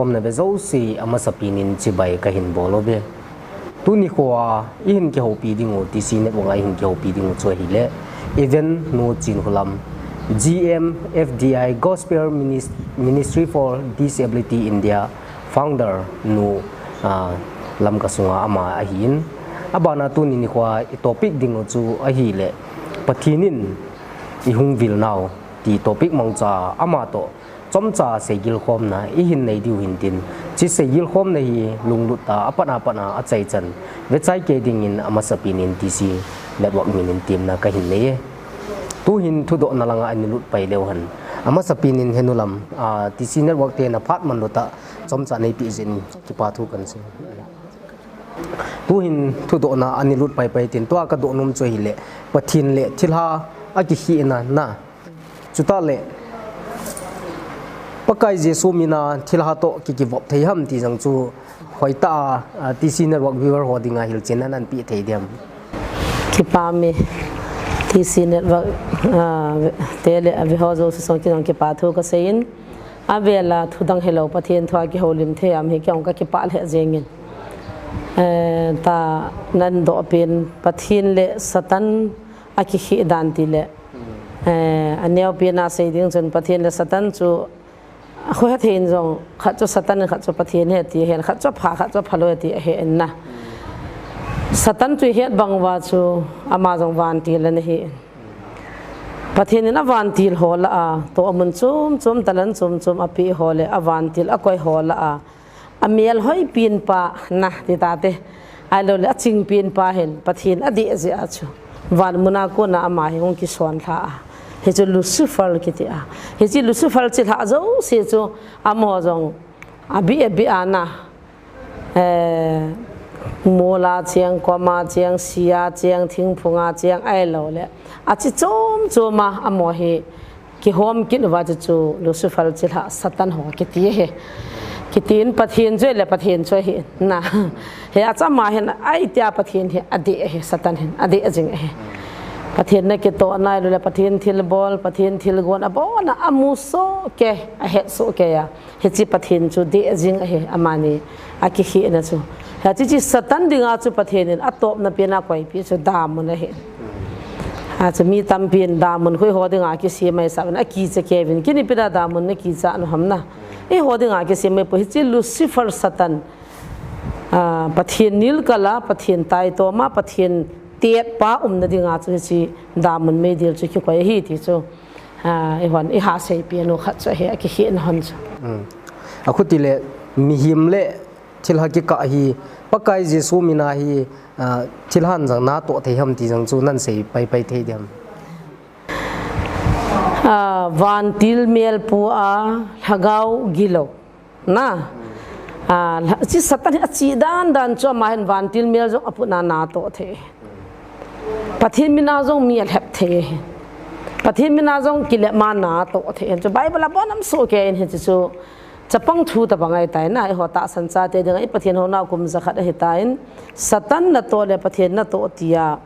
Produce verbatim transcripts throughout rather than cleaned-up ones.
Khomna ve jouse amasapen in chibai kahin bol uve. Tuni khoa ihin kihoupi ding u, T C Network a ihin kihoupi ding u chu ahile, Event Nu Chinkholam, G M F D I Gospel Minis-, Ministry for Disability India, founder nu, ah, Lamka sunga ama ahin. Abana tuni nikhoa i topic ding u chu ahile, Pathen in ihung vil nau ti topic mangcha ama toh chomcha seigilkhomna ihin nei diu hintin, hiche seigilkhomna hi lunglut tah a apat apat a achaichan vechai kei dingin amasapen in T C Network min in temna kahin nei e. Tuhin thudohna langa ana lut pai leu hen, amasapen in henu lam, ah, T C Network te na phat manlou tah chomcha neipeh jeh in kipa thu kahin sei. Tuhin thudohna ana lut pai pai tin, tua kadoh nom chu ahile, Pathen le thilha akikhehna na. Chutah le, Pakai Jesu mina thilha toh ki, kivop thei ham ti jong chu hoitah a, ah, T C Network viewer ho dinga hilchenna nahin pe thei diam? Kipah e, T C Network, ah, te le a ve ho jouse chunga kei jong kipa thu kasei in, avel a thu dang hilou Pathen thu a kihoulim thei a um hi kei jong kakipah lheh jeng in. Eh, tah nahin doh pen Pathen le Satan akikheh dan ti le, eh, aneopen a sei ding chun Pathen le Satan chu akhoh thei in jong khat chu Satan in khat chu Pathen ahi ti ahen, khat chu apha, khat chu aphalou ahi ti ahen na. Satan chu ihet bang uva chu ama jong vantil ana hi in. Pathen in avantil ho lah a, tohmun chom chom, talent chom chom apeh ho le avantil akoi ho lah a, amel hoipen pa na ti tate, ahilou le aching pen pa hin Pathen adih jeh a chu van muna kona ama hi hung kisonlha a, hichu Lucifer kiti a. Hiche Lucifer chilhah jouse chu amaho jong abih abih a na, eh, mol a cheng, kom a cheng, si a cheng, thingphung a cheng, ahilou le achi chom chom a amaho hi kihom kit uva chu, chu Lucifer chilhah Satan ho kiti ahi. Kiti in Pathen chu le Pathen chu ahi na. Hiche ama hin ahi tia Pathen hi adih ahi, Satan hin adih jing ahi. Pathen na kitoh nai lou le Pathen thilbol, Pathen thilgon abon a amu soh kei, ahet soh kei a. Hiche Pathen chu dih jing ahi, amani akikhehna chu. Hiche, hiche Satan dinga chu Pathen in atopna pen a akoipi chu damun ahi. Hiche mi tampin damun khu eiho dinga kisem ahi sa uvin akicha kei uvin. Kei in ipi dia damun nakicha nom ham na. Eiho dinga kisem ahi poi, hiche Lucifer Satan, ah, Pathen nilkal a, Pathen taitom a, Pathen tetpa umna dinga chu hiche damun meidil chu kikoi ahi ti chu. Ah, eihon, eiha seipen u khat chu ahi, akikhehna hon chu. Hmm. Akhuti le, mihem le thilha kikah hi, Pakai Jesu mina hi, ah, thilhan jong natoh thei ham ti jong chu nahin sei pai pai thei diam? Ah, vantil mel pu a, lhagao gilou. Na, ah, hiche Satan hi achi dan dan chu ama hin vantil mel jong apuna natoh thei. Pathen mina jong mi alhep thei ahi. Pathen mina jong kilep ma natoh thei. Chu Bible a bon um soh kei in hiche chu chapang thu tabang ahitai na, eiho tahsan chate dinga i Pathen houna kum jakhat ahitan, Satan natoh le Pathen natoh tia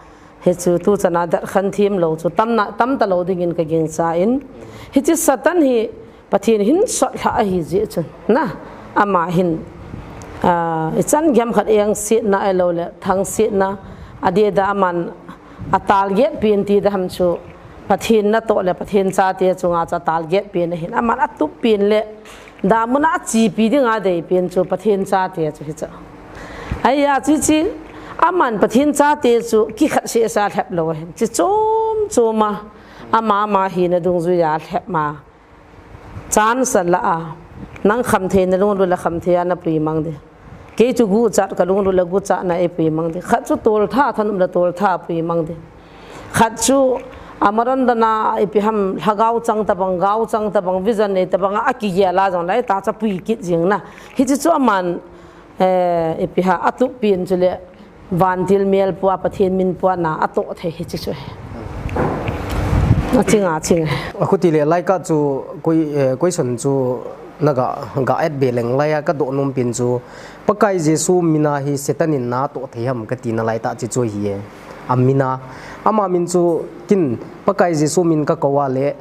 Hichu tuchan a dat khan thim lou chu tam na, tam talou dingin kagingchan. Hiche Satan hi Pathen hinsot lha ahi jeh chun. Na, ama hin, ah, ichan geiya khat engsetna ahilou le, thangsetna, adeh a aman atarget pen ti ding ham chu, Pathen natoh le, Pathen chate chunga chu atarget pen ahin. Aman atup pen le, Damun a achepi dinga adeipen chu Pathen chate chu hichu. Ahia chu hiche, aman Pathen chate chu kikhat seh seh a lhep lou ahin. Hiche chom chom a, ama ama hina dungjuia alhep ma. Chance ala a, nang khamtheina lunglut le khamthei a napui mang ding. Kei chu guhchat ka lunglut le guhchat na eipui mang ding. Khat chu toltha thanop le toltha pui mang ding. Khat chu amaron dana ipi ham lhagao chang tabang, gao chang tabang, vision nei tabang a akigel a jong le tahsa pui kit jing na. Hiche chu aman, eh, ipi ham atup pen chu le vantil mel pua Pathen min pua na atoh thei hiche chu. Aching a ching. Akhuti le laika chu koi, eh, question chu naga, ga et be leng lai a kadoh nom pen chu Pakai Jesu mina hi Satan in natoh thei ham kati nalai tah chu chu ahi e. Amina. Ama min chu kin Pakai Jesu min kakou a le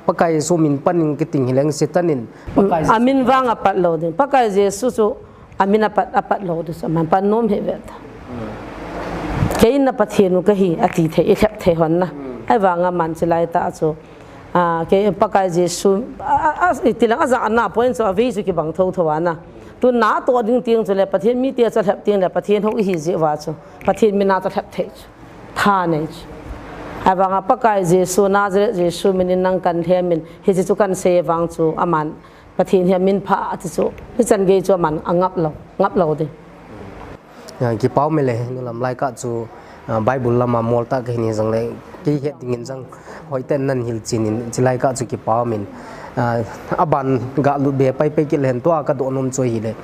Pakai Jesu min pan in kiting hileng Satan in Pakai Jesu. Amin vang apat lou ding. Pakai Jesu chu amin apat, apat lou ding chu aman pan nom hih ve ta. Kei na Pathen u kahi ati thei, i lhep thei hon na. Ahivang aman chilai tah chu, a, kei Pakai Jesu, a, a, a, iti lang ajah na point chu avei chu kibang thotho ana. Tu natoh ding teng chule Pathen mite chu alhep teng le Pathen hou ihi jeh uva chu Pathen min a chu alhep thei chu. Tha nei chu. Ahivang a Pakai Jesu, Nazareth Jesu min in nang kan lhem in, hiche chu kan sei vang chu aman Pathen hi amin pha ati chu. Hichan gei chu aman angap lou, ngap lou ding. Ya, kipa um e le, nu lam lai kah chu, a, Bible lama mol tah kahin hi jong le, kei het ding in jong, hoiten nan hilchen in, chilai kah chu kipa um in, a, aban galut be pai pai kit le hen tua kadoh nom chu ahile.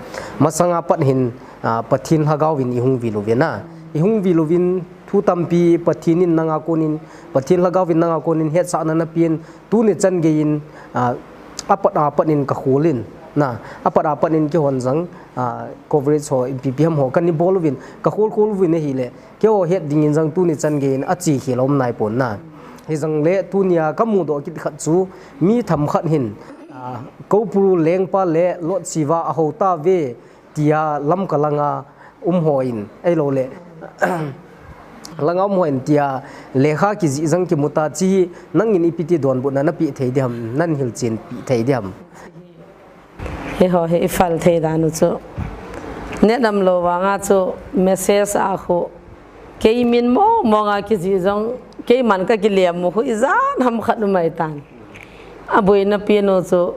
Masanga pat hin, a, Pathen Lhagao vin i hung vil uvin a. I hung vil uvin thu tampi Pathen in nanga konin, Pathen Lhagao vin nanga konin hetsahna napen, tuni chan gei in, a, apat apat in ka khol in, na, apat apat in kihon jang, a, coverage ho, ipi ipi ham ho, kan i bol uvin, ka khol khol uvin ahile, keiho het ding in jang tuni chan gei in ache khel a um nai pon na. Hijong le tunia ka mudoh kit khat chu, mi themkhat hin, a, Koupuru lengpa le Lord Shiva ahou tave, tia Lamka langa um ho in, ahilou le, langa um ho in tia lekha kijih jang kimu ta chi hi, nangin ipi ti donbutna napeh thei diham, nan hilchen peh thei diham. Hiho hi i phal thei dan u chu. Net um lou vanga chu message a khu kei min mong mong a kijih jong, keiman ka kilem u khu ijat ham khat um ahitan. Aboina pen u chu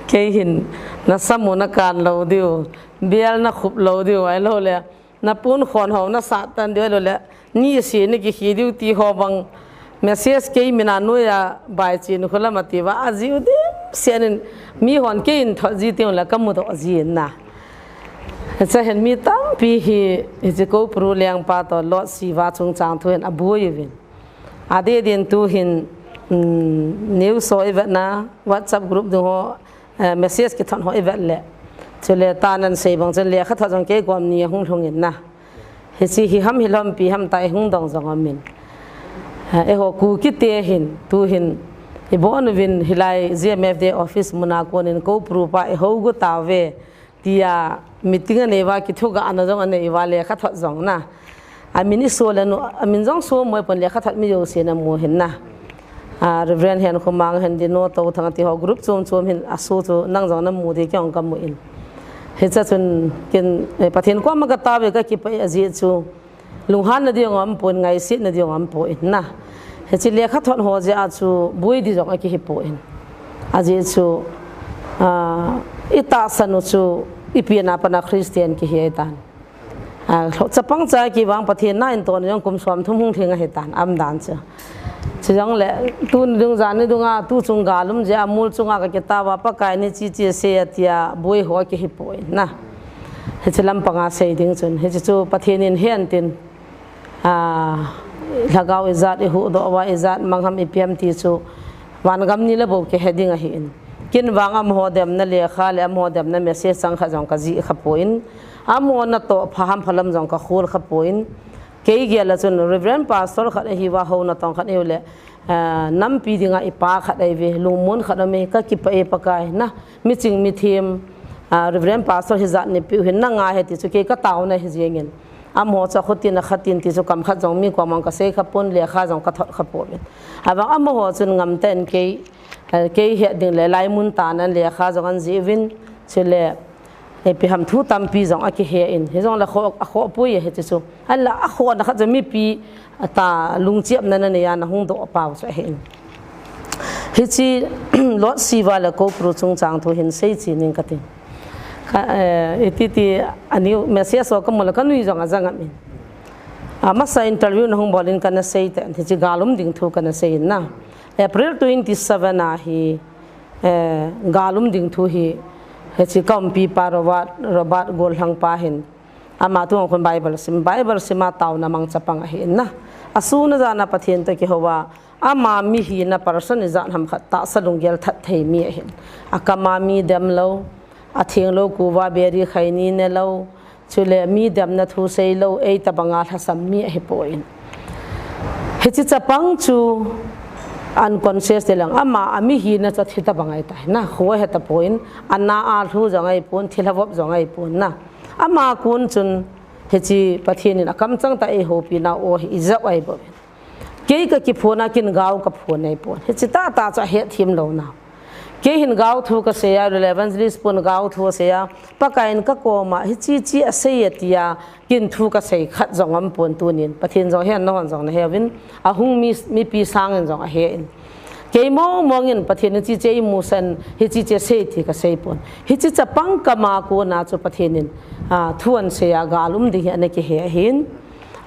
kei hin, na sam u na kan lou diu, bel na khup lou diu, ahilou le, na pon khon ho na sat tan diu, ahilou le, ni se na kikhi diu ti ho bang, message kei min a noiya baichen khu lam ati uva, ajih u dimset in, mi hon kei in thot ji teng le ka mudoh ji in na. Hiche hin mi tampi hi, hiche Koupuru lengpa toh Lord Shiva chungchang thu hin aboi uvin. Adeh din tu hin, um, news ho i vetna, WhatsApp group dung ho, eh, message kithot ho i vet le. Chule tah nan sei bang chun lekha thot jong kei kom ni ahung lhung in na. Hiche hi ham hilou ham ipi ham tia i hung dong jong um in. Eh, eiho Kuki te hin, tu hin, i bon uvin hilai G M F D office muna konin Koupuru pa i hou gu tave. Tia meeting anei uva, kithugahna jong anei uva, lekha thot jong na. Amin i so le nu, amin jong so mo pon, lekha thot mi jouse na mu hin na. A, Reverend Henkhomang hin, Dino Touthang ti ho group chom chom hin aso chu nang jong na mu di kei jong ka mu in. Hiche chun ken, eh, Pathen koma ka tao ve ka kipah e ajeh chu. Lunghanna ding um pon, ngaisetna ding um pon na. Hiche lekha thot ho jeh a chu boi di jong akihi pon. Ajeh chu, a, i tahsan u chu i pen a pat a Christian kihi ahitan. A, lho chapang cha kivang Pathen na in tohna jong kum som thum hung lhing ahitan, aum dan chu. Chujong le, tuni dung jani dunga, tu chung gal um jeh a mol chunga ka kitao uva Pakai ni chi chi sei a tia boi ho akihi pon na. Hiche lampanga sei ding chun, hiche chu Pathen in hen tin, a, lhagao ijat i huhdoh uva, ijat mang ham ipi ham ti chu, vangam ni le bou kihe ding ahin. Ken vang amaho demna lekha le amaho demna message chang khat jong ka jih kha pon. Amaho natoh pha ham phalam jong ka khol kha pon. Kei gel a chun Reverend Pastor khat ahi uva, hou natong khat ahiu le, a, nampi dinga i pa khat ahi ve, lungmon khat aum e, ka kipah e Pakai na, miching mithem, a, Reverend Pastor hijat nei peh u hin na ngai ahi ti chu kei ka taona ahi jeng in. Amaho chu akhutin akhatin ti chu kam khat jong mi koma ka sei kha pon, lekha jong ka thot kha pon. Avang amaho chun ngam tah in kei, a, kei het ding le lai mun tah in an lekha jong an jih uvin, chule, ipi ham thu tampi jong akihe in, hijong le akhoh, akhoh poi ahi ti chu. Ahinla akhohna khat chu mipi a ta lungchepna na nei a na hung doh pau chu ahin. Hiche Lord Shiva le Koupuru chungchang thu hin seichen ing kati. Ka, eh, iti ti a news message ho ka mu le ka nui jong aja ngam in. Amasa interview na hung bol in kana sei tah in, hiche gal um ding thu kana sei in na. April twenty seven a hi, eh, gal um ding thu hi, hiche ka umpi pa Robert, Robert Gollhang pa hin, ama tu hung khun Bible sim, Bible sim a taona mang chapang ahi in na. Asun a jan a Pathen toh kihou a, ama mi hina person ijat ham khat tahsa lunggel that thei mi ahin. Akam a mi dem lou, atheng lou kuva beri khaini ne lou, chule mi demna thu sei lou, ei tabang a lhasam mi ahi pon. Hiche chapang chu unconscious te lang, ama a mihina chu athi tabang ahitai na, kho ahe tapon, ana a lhu jong ahipon, thilha vop jong ahipon na. Ama kon chun hiche Pathen in akamchang tah a eihoupi nau ahi, ijat ahi bou. Kei kakiphon a kin gao kaphon ahipon. Hiche tahtah chu ahet thim lou nau. Kei hin gao thu kasei a, evangelist pon gao thu asei a, Pakai in kakom a hiche che asei e tia kin thu kasei khat jong aumpon tunin. Pathen jong ahen, nahon jong nahe uvin, ahung mi, mipi sangin jong ahe in. Kei mong mong in Pathen in hiche che eimusah in, hiche che sei ti kasei pon. Hiche chapang kama kona chu Pathen in, a, thu ahin sei a gal um ding hi ana kihe ahin.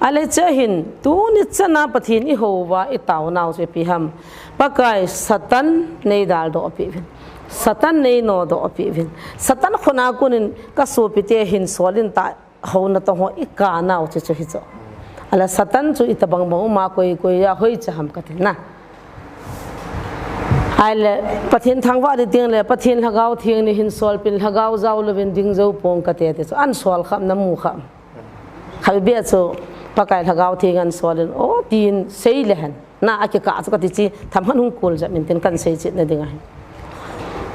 Ahile hiche hin, tuni chan a Pathen ihou uva itao nau chu ipi ham. Pakai Satan neidaldoh peh uvin. Satan neinodoh peh uvin. Satan khut a konin kasopi te hin sol in ta, houna tong ho ikah nau chu chu hichu. Ahile Satan chu itobang bang um a, koi koi a hoiche ham kati na. Ahile Pathen thangvah ding teng le, Pathen Lhagao Theng nei hin sol pin, Lhagao jao louvin ding jou pong kati ti chu. Ahin sol kham, namu kham. Khatvei beh chu Pakai Lhagao Theng ahin sol in, o tin sei le hen. Na akikah chu kati chu, tham han hung kul jep min tin kahin sei chet na ding ahi.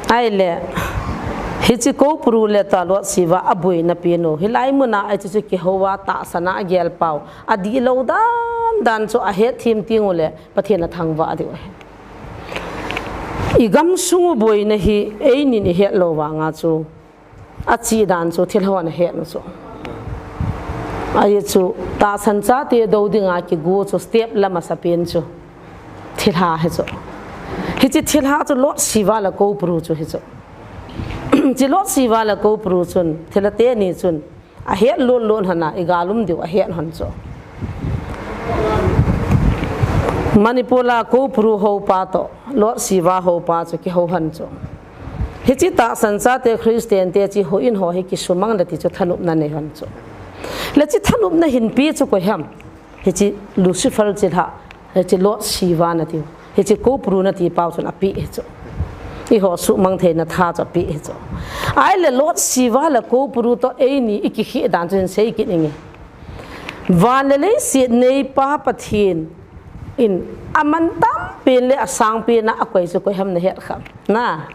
Ahile, hiche Koupuru le tua Lord Shiva aboina pen u. Hilai mun a hiche chu kihou a tahsan a agel pau. Adih lou dan dan chu ahet thim teng u le, Pathen athangvah diu ahi. Igamsung u boina hi, einin ihet lou vang a chu. Ache dan chu thilha hon ahet u chu. Ahi chu, tahsan chate dou dinga kigo chu step la masapen chu thilha hichu. Hiche thilha chu Lord Shiva le Koupuru chu hichu. Hiche Lord Shiva le Koupuru chun, thilha teni chun, ahet lut lut hon a, igal um diu ahet hon chu. Manipur a Koupuru houpa toh Lord Shiva houpa chu kihou hon chu. Hiche tahsan chate Christian te hiche houin ho hi kisumang le ti chu thanopna nei hon chu. Le hiche thanopna hinpe chu koi ham. Hiche Lucifer chilhah, hiche Lord Shiva nati u. Hiche Koupuru nati pau chun apeh hichu. Eiho sumang theina tha chu apeh hichu. Ahile Lord Shiva le Koupuru toh eini ikikhel dan chu hin sei kit inge. Van le leiset neipa Pathen in aman tampen le asangpen a akoi chu koi ham nahet kham. Na.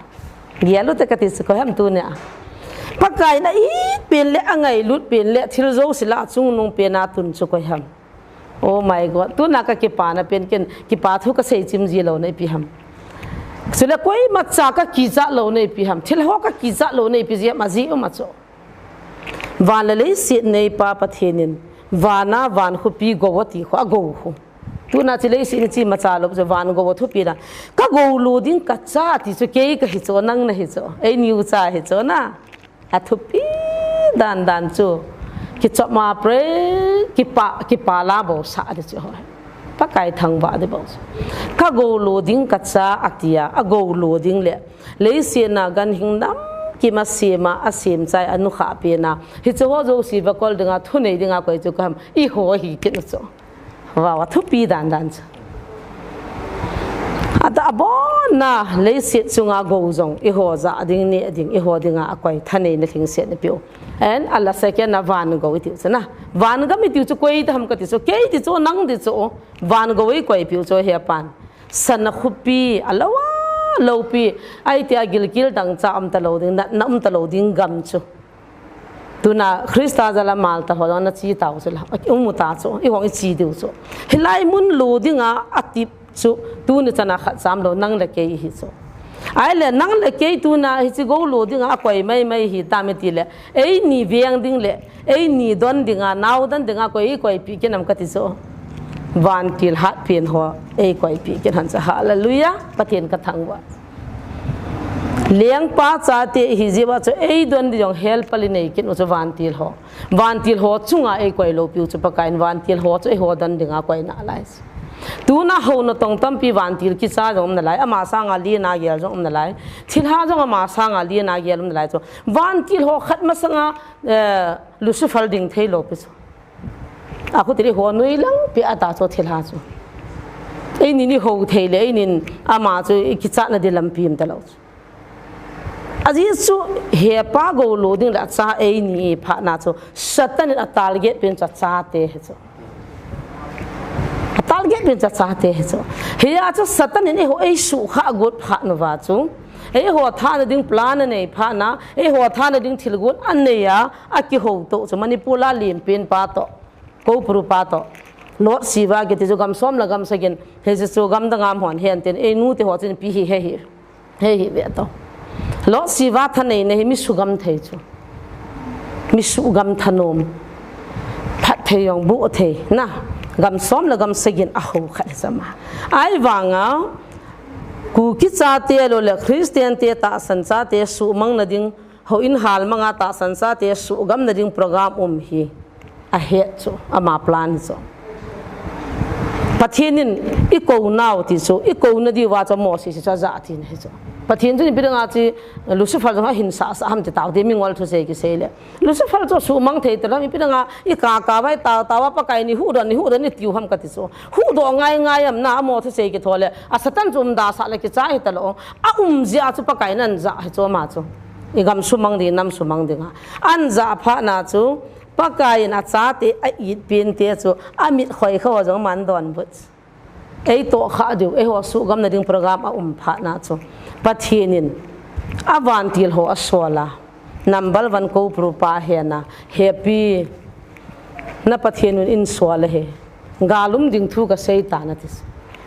Gel u te kati chu koi ham tunia. Pakai in a-it pen le angailut pen le thil jouse lah a chungnung pen a tun chu koi ham. Oh my God. Tuna kakipana pen ken, kipa thu kasei chim ji louna ipi ham. Chule koimacha kakichat louna ipi ham. Thil ho kakichat louna ipi ji ham, ajeh um a chu. Van le leiset neipa Pathen in, van a van khopi gou ati kho, agou kho. Tuna hiche leiset a iche imacha lou chu van gou a thupi dan. Kagou lou ding kacha ti chu kei kahi chu, nang nahi chu. Eini ucha hi chu na. Athupi dan dan chu. Kichop ma pre, kipa, kipa la bou sa di chu hoi. Pakai thangvah di bou chu. Kagou lou ding kacha atia, agou lou ding le. Leiset a ganhing namkim a sem a, asem chai a nukhah pen a. Hiche ho jouse va kol dinga, thunei dinga koi chu koi ham, eiho hi kit u chu. Vah, athupi dan dan chu. Ata abon a leiset chunga gou jong, eiho jah ding, neh ding, eiho dinga akoi, thaneina lhingset na peh u. And ala second a van gou iti u chu na. Van gam iti u chu koi ta ham kati chu, kei ti chu, nang ti chu, van gou eikoi peh u chu hepan. Sana khopi, alou a, loupi, ahi tia gilkel dangchah um talou ding, natna um talou ding gam chu. Tuna Christa jal a mal ta ho jong ana che tau chu la, um u ta chu, eihon iche diu chu. Hilai mun lou dinga atep chu, tuni chan a khat cham lou, nang le kei hi chu. Ahile, nang le kei tuna hiche gou lou dinga akoi mai mai hitam itile, eini veng ding le, eini don dinga, nao don dinga koi, eikoi peh kit nam kati chu. Vantil hatpen ho, eikoi peh kit hon chu. Hallelujah, Pathen kathangvah. Lengpa chate ihi jeh uva chu eidon ding jong helpal inei kit u chu vantil ho. Vantil ho chunga eikoi lou piu chu Pakai in vantil ho chu eiho don dinga koi nalai. Tuna houna tong tampi vantil kicha jong um nalai, ama sanga lena gel jong um nalai. Thilha jong ama sanga lena gel um nalai chu. Vantil ho khat masanga, eh, Lucifer ding thei lou pi chu. Akhuti le ho nui lang pi ata chu thilha chu. Einin ihou thei le, einin ama chu ikichatna di lampi um talou chu. Ajeh chu hepa gou lou ding le acha eini phatna chu Satan in a target pen chu achate hi chu. A Target pen chu achate hi chu. Hia chu Satan in eiho eisukha got phat nauva chu, eiho thana ding plan anei phat na, eiho thana ding thilgon anei a, akihouto chu Manipur a lenpen pa toh, Koupuru pa toh, Lord Shiva kiti chu gam som le gam sagi in, hiche chu gamdang a um hen tin, einu te ho chun ipi hi he hi. Hei hi ve to. Lord Shiva thaneina hi mi sugam thei chu. Mi sugam thanom. Phatthei jong boh thei. Na, gam som le gam sagi in ahou khat hi chu ama. Ahivanga, Kuki chate lou le Christian te tahsan chate suhmang na ding, houin halmang a tahsan chate suhgam na ding program um hi. Ahet chu, ama plan hi chu. Pathen in ikou nau ti chu, ikou na diuva chu Moses chu ajah tina hi chu. Pathen chun ipi dinga chu Lucifer jong ahin sah sah ham ti tao ti mingol thusei kisei le. Lucifer chu suhmang thei talou, ipi dinga ikaka vai tao tao a Pakai in eihuhdoh, eihuhdoh in eitiu ham kati chu. Huhdoh ngai ngai am na amo thusei kitho le. A Satan chu umda sah le kichai hi talou. A um jeh a chu Pakai in ajah hi chu ama chu. Igam sumang ding, nam sumang dinga. Ajah phat na chu, Pakai in achate a-it pen te chu, amit khoi kha ho jong aman donbut. Eitoh kha diu, eiho suhgam na ding program aum phat na chu. Pathen in, avantil ho asol a. Number one Koupuru pa ahen a. Hepi, na Pathen un einsol ahi. Gal um ding thu kasei tan ati.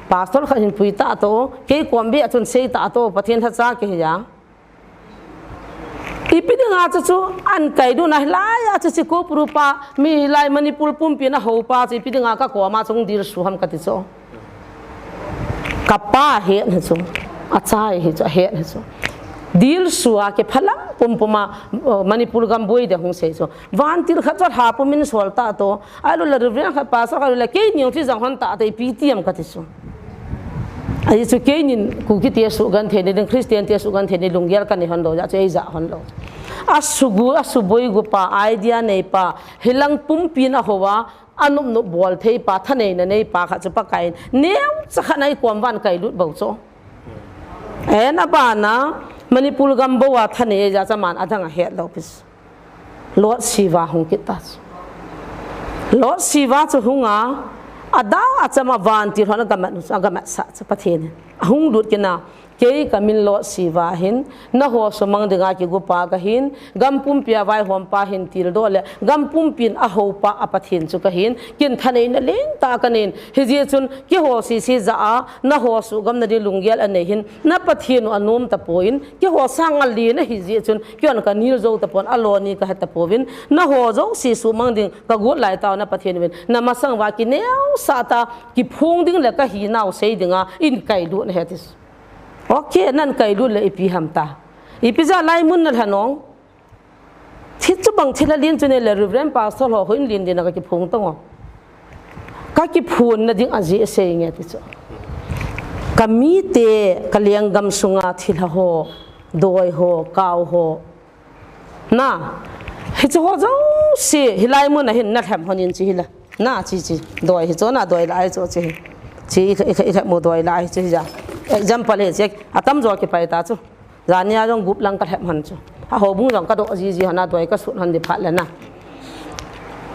Pastor khat hin pui ta to, kei kom beh a chun sei ta to, Pathen lhacha kahi a. Ipi dinga chu chu, ahin kailut na hilai a chu chu Koupuru pa, mi hilai Manipur pumpi a hou pa chu, ipi dinga ka koma chu hung dilsu ham kati chu. Ka pa ahet hi chu, achai hi chu, ahet hi chu. Dilsu a kiphalam pumpum a, uh, Manipur gam boi ding hung sei chu. Vantil khat chu lha pum in sol ta to, Ahilou le Reverend khat, Pastor khat le, keini jong chu jang hon ta te ipi ti am kati chu. Ahi chu keinin Kuki te suhgenthei na ding, Christian te suhgenthei na ding lunggel kanei hon lou jeh chu eijah hon lou. Asugu, asuboi gu pa idea nei pa, hilang pumpi in ahou a, anop nop bol thei pa, thaneina nei pa khat chu Pakai in neocha khat na ikom uva ahin kailut bou chu. Ahin abana Manipur gam bou a thanei jeh chu aman adang ahet lou pi chu. Lord Shiva hung kit ta chu. Lord Shiva chu hung a, adang a cham a vantil hon agamat, agamat sah chu Pathen in. Ahung lut kit na, kei kamin Lord Shiva ahin, naho sumang dinga kigo pa kahin, gam pumpi a vaihom pa hin tildoh le, gam pumpi in ahou pa a Pathen chu kahin, kin thaneina lentah kanei in, hijeh chun keiho sese jah a, naho suhgam na ding lunggel anei hin, na Pathen u anom tapon, keiho sang a len ahi jeh chun, Keihon kanel jou tapon, aloni kahe tapouvin, naho jouse suhmang ding kagot lai tah u na Pathen uvin, na masang uva kineosah tah, kiphong ding le kahinau sei dinga, eihin kailut nahi ati. Okay, nahin kailut le ipi ham ta. Ipi jeh a laimun nalhen ong. Thi chubang thil a len chu nei le Reverend Pastor ho, houin len len a kakiphong tong o. Kakiphon na ding ajeh sei nge ti chu. Kamite, kalenggam sunga thilha ho, doi ho, kau ho. Na, hiche ho jouse, hilai mun a hin nalhem hon in chi hila. Na, chi chi, doi hi chu na, doi lai chu chi. Chi i, i, i, i mu doi lai chu hi ja. Example hi chi, atamjo kipai ta chu. Jani a jong gup lang kalhem hon chu. Ahoubung jong kadoh jiji hon a doi kasut hon di phat le na.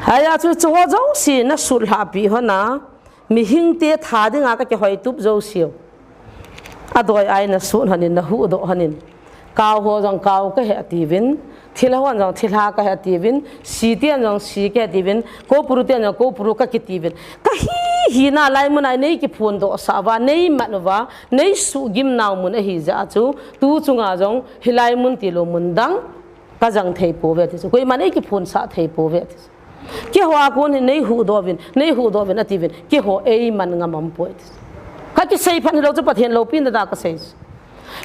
Hia chu, chu ho jouse nasut lhahpi hon a. Mihing te tha dinga kakihoi tup jouse u. Adoi a nasut hon in, nahuhdoh hon in. Kau ho jong kau kahi atiuvin. Thilha hon jong thilha kahi atiuvin. Si ten jong si kahi atiuvin. Koupuru ten jong koupuru kakitiuvin. Kahi hina laimun a nei kiphondoh sah uva, nei mat uva, nei suhgim nau mun ahi jeh a chu. Tu chunga jong hilai mun tilou mun dang. Kajang thei pouve ti chu. Koiman ei kiphonsah thei pouve ti chu. Keiho a kon hi nei huhdoh uvin, nei huhdoh uvin atiuvin. Keiho ei man ngam aum poi ti chu. Kakisei phat hilou chu Pathen loupina a kasei chu.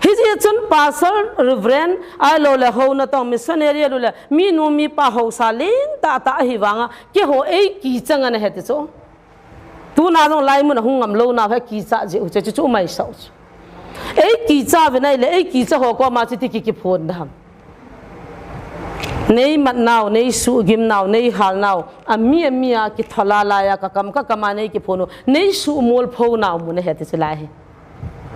Hijeh chun Pastor, Reverend, ahilou le hou natong missionary ahilou le minu mipa housa lentah tah ahi vanga keiho ei kichang ana he ti chu. Tuna jong laimun a hung ngam lou nau hi kicha jeh u chu chu chu mai sau chu. Ei kicha uvin ahile, ei kicha ho koma chu iti ki kiphon dam. Nei mat nau, nei suhgim nau, nei hal nau. Ami, ami a kithola lai a, kakam, kakam a nei kiphon u. Nei suhmolpho nau mun ahi ti chu lai hi.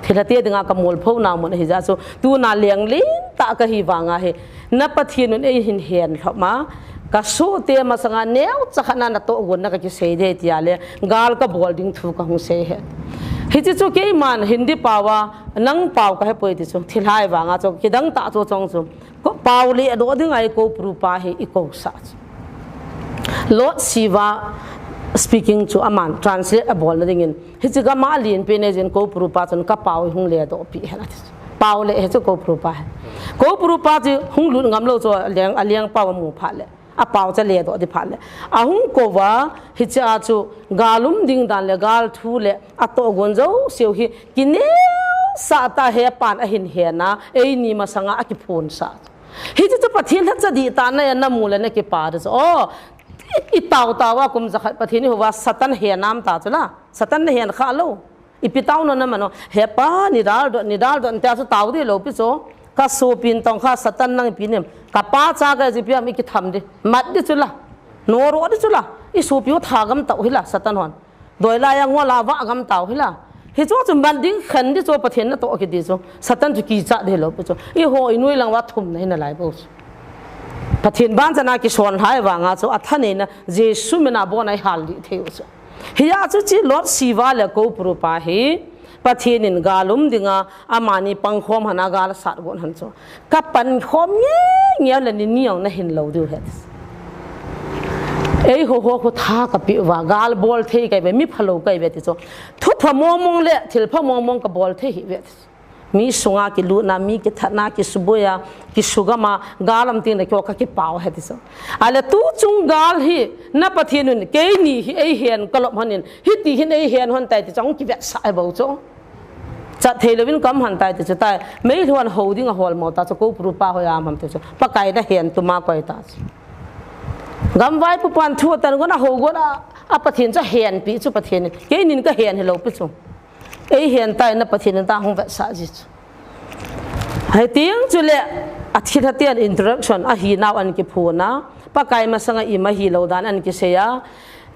Thilha te dinga kamolpho nau mun ahi jeh chu. Tuna leng lentah kahi vanga hi. Na Pathen un eihin hen lhom a. Ka sohte masanga neocha khat na natoh gon na kakisei ding tia le, gal kabol ding thu kahung sei ahi. Hiche chu keiman Hindi pao a, nang pao kahepoi ti chu, thilhai vanga chu, kidang tah chu chong chu. Ko pao le doh ding a Kou Prabhupada hi i kousah chu. Lord Shiva speaking chu aman translate abol na dingin. Hiche gam a alen pen e jin Kou Prabhupada chun ka pao hung le doh pi hen ati chu. Pao le he chu Kou Prabhupada he. Kou Prabhupada chu hung lut ngam lou chu a leng, a leng pao amu phat le. A pao chu le doh di phat le. Ahung kou va hiche a chu gal um ding dan le gal thu le atoh gon jouse u hi kineosah tah a hepan ahin hena, eini masanga akiphonsah. Hiche chu Pathen lhacha dihtah na e, namu le nakipa di chu. O, i, i tao tao a kum jakhat Pathen i hou va Satan he nam ta chu la. Satan na hen kha lou. Ipi tao nom na mano. Hepa, nei dal doh, nei dal doh, tia chu tao di lou pi chu. Ka sopin tong kha Satan nang ipi nem. Ka pa cha ka ji piam i kitham di. Mat di chu la. Noroh di chu la. I sopi u thagam tao hi la Satan hon. Doi la yang wa la vagam tao hi la. Hichu chu mat ding khen di chu Pathen natoh kit di chu. Satan chu kicha di lou pi chu. I ho i noi lang va thum na hi nalai bou chu. Pathen ban chana kisonlhai vanga chu athaneina Jesu mina bon a i hal di thei u chu. Hia chu chi Lord Shiva le Kou Prabhupada hi Pathen in gal um dinga amani pangkhom hana gal sat gon han chu. Ka pankhom nge nge le ni niang na hin lou diu het. Ei ho ho khu tha ka pi va gal bol thei kai ve mi phalou kai ve ti chu. Thu pha mong mong le thil pha mong mong ka bol thei hi ve ti chu. Mi sunga kilutna, mi kithatna, kisuboiya, kisugama, gal um ting le kio ka kipao he ti chu. Ale tu chung gal hi, na Pathen un, keini hi ei hen kalom hanin, hiti hin ei hen hon tai ti chu, ahung kivetsah he bou chu. Chat thei louvin kam han tai ti chu tai, meilhon ho ding a hol mo ta chu, Kou Prabhupada hoi am ham ti chu, Pakai na hen tuma koi ta chu. Gam vaipo pan thu atan gon a ho gon a, a Pathen chu hen pi chu Pathen, keinin ka hen hi lou pi chu. Ei hen tai na Pathen in ta hung vetsah ji chu. Hei tiang chu le a thilha tian introduction a hi nau an kiphuna, Pakai masanga ima hi lou dan an kisei a,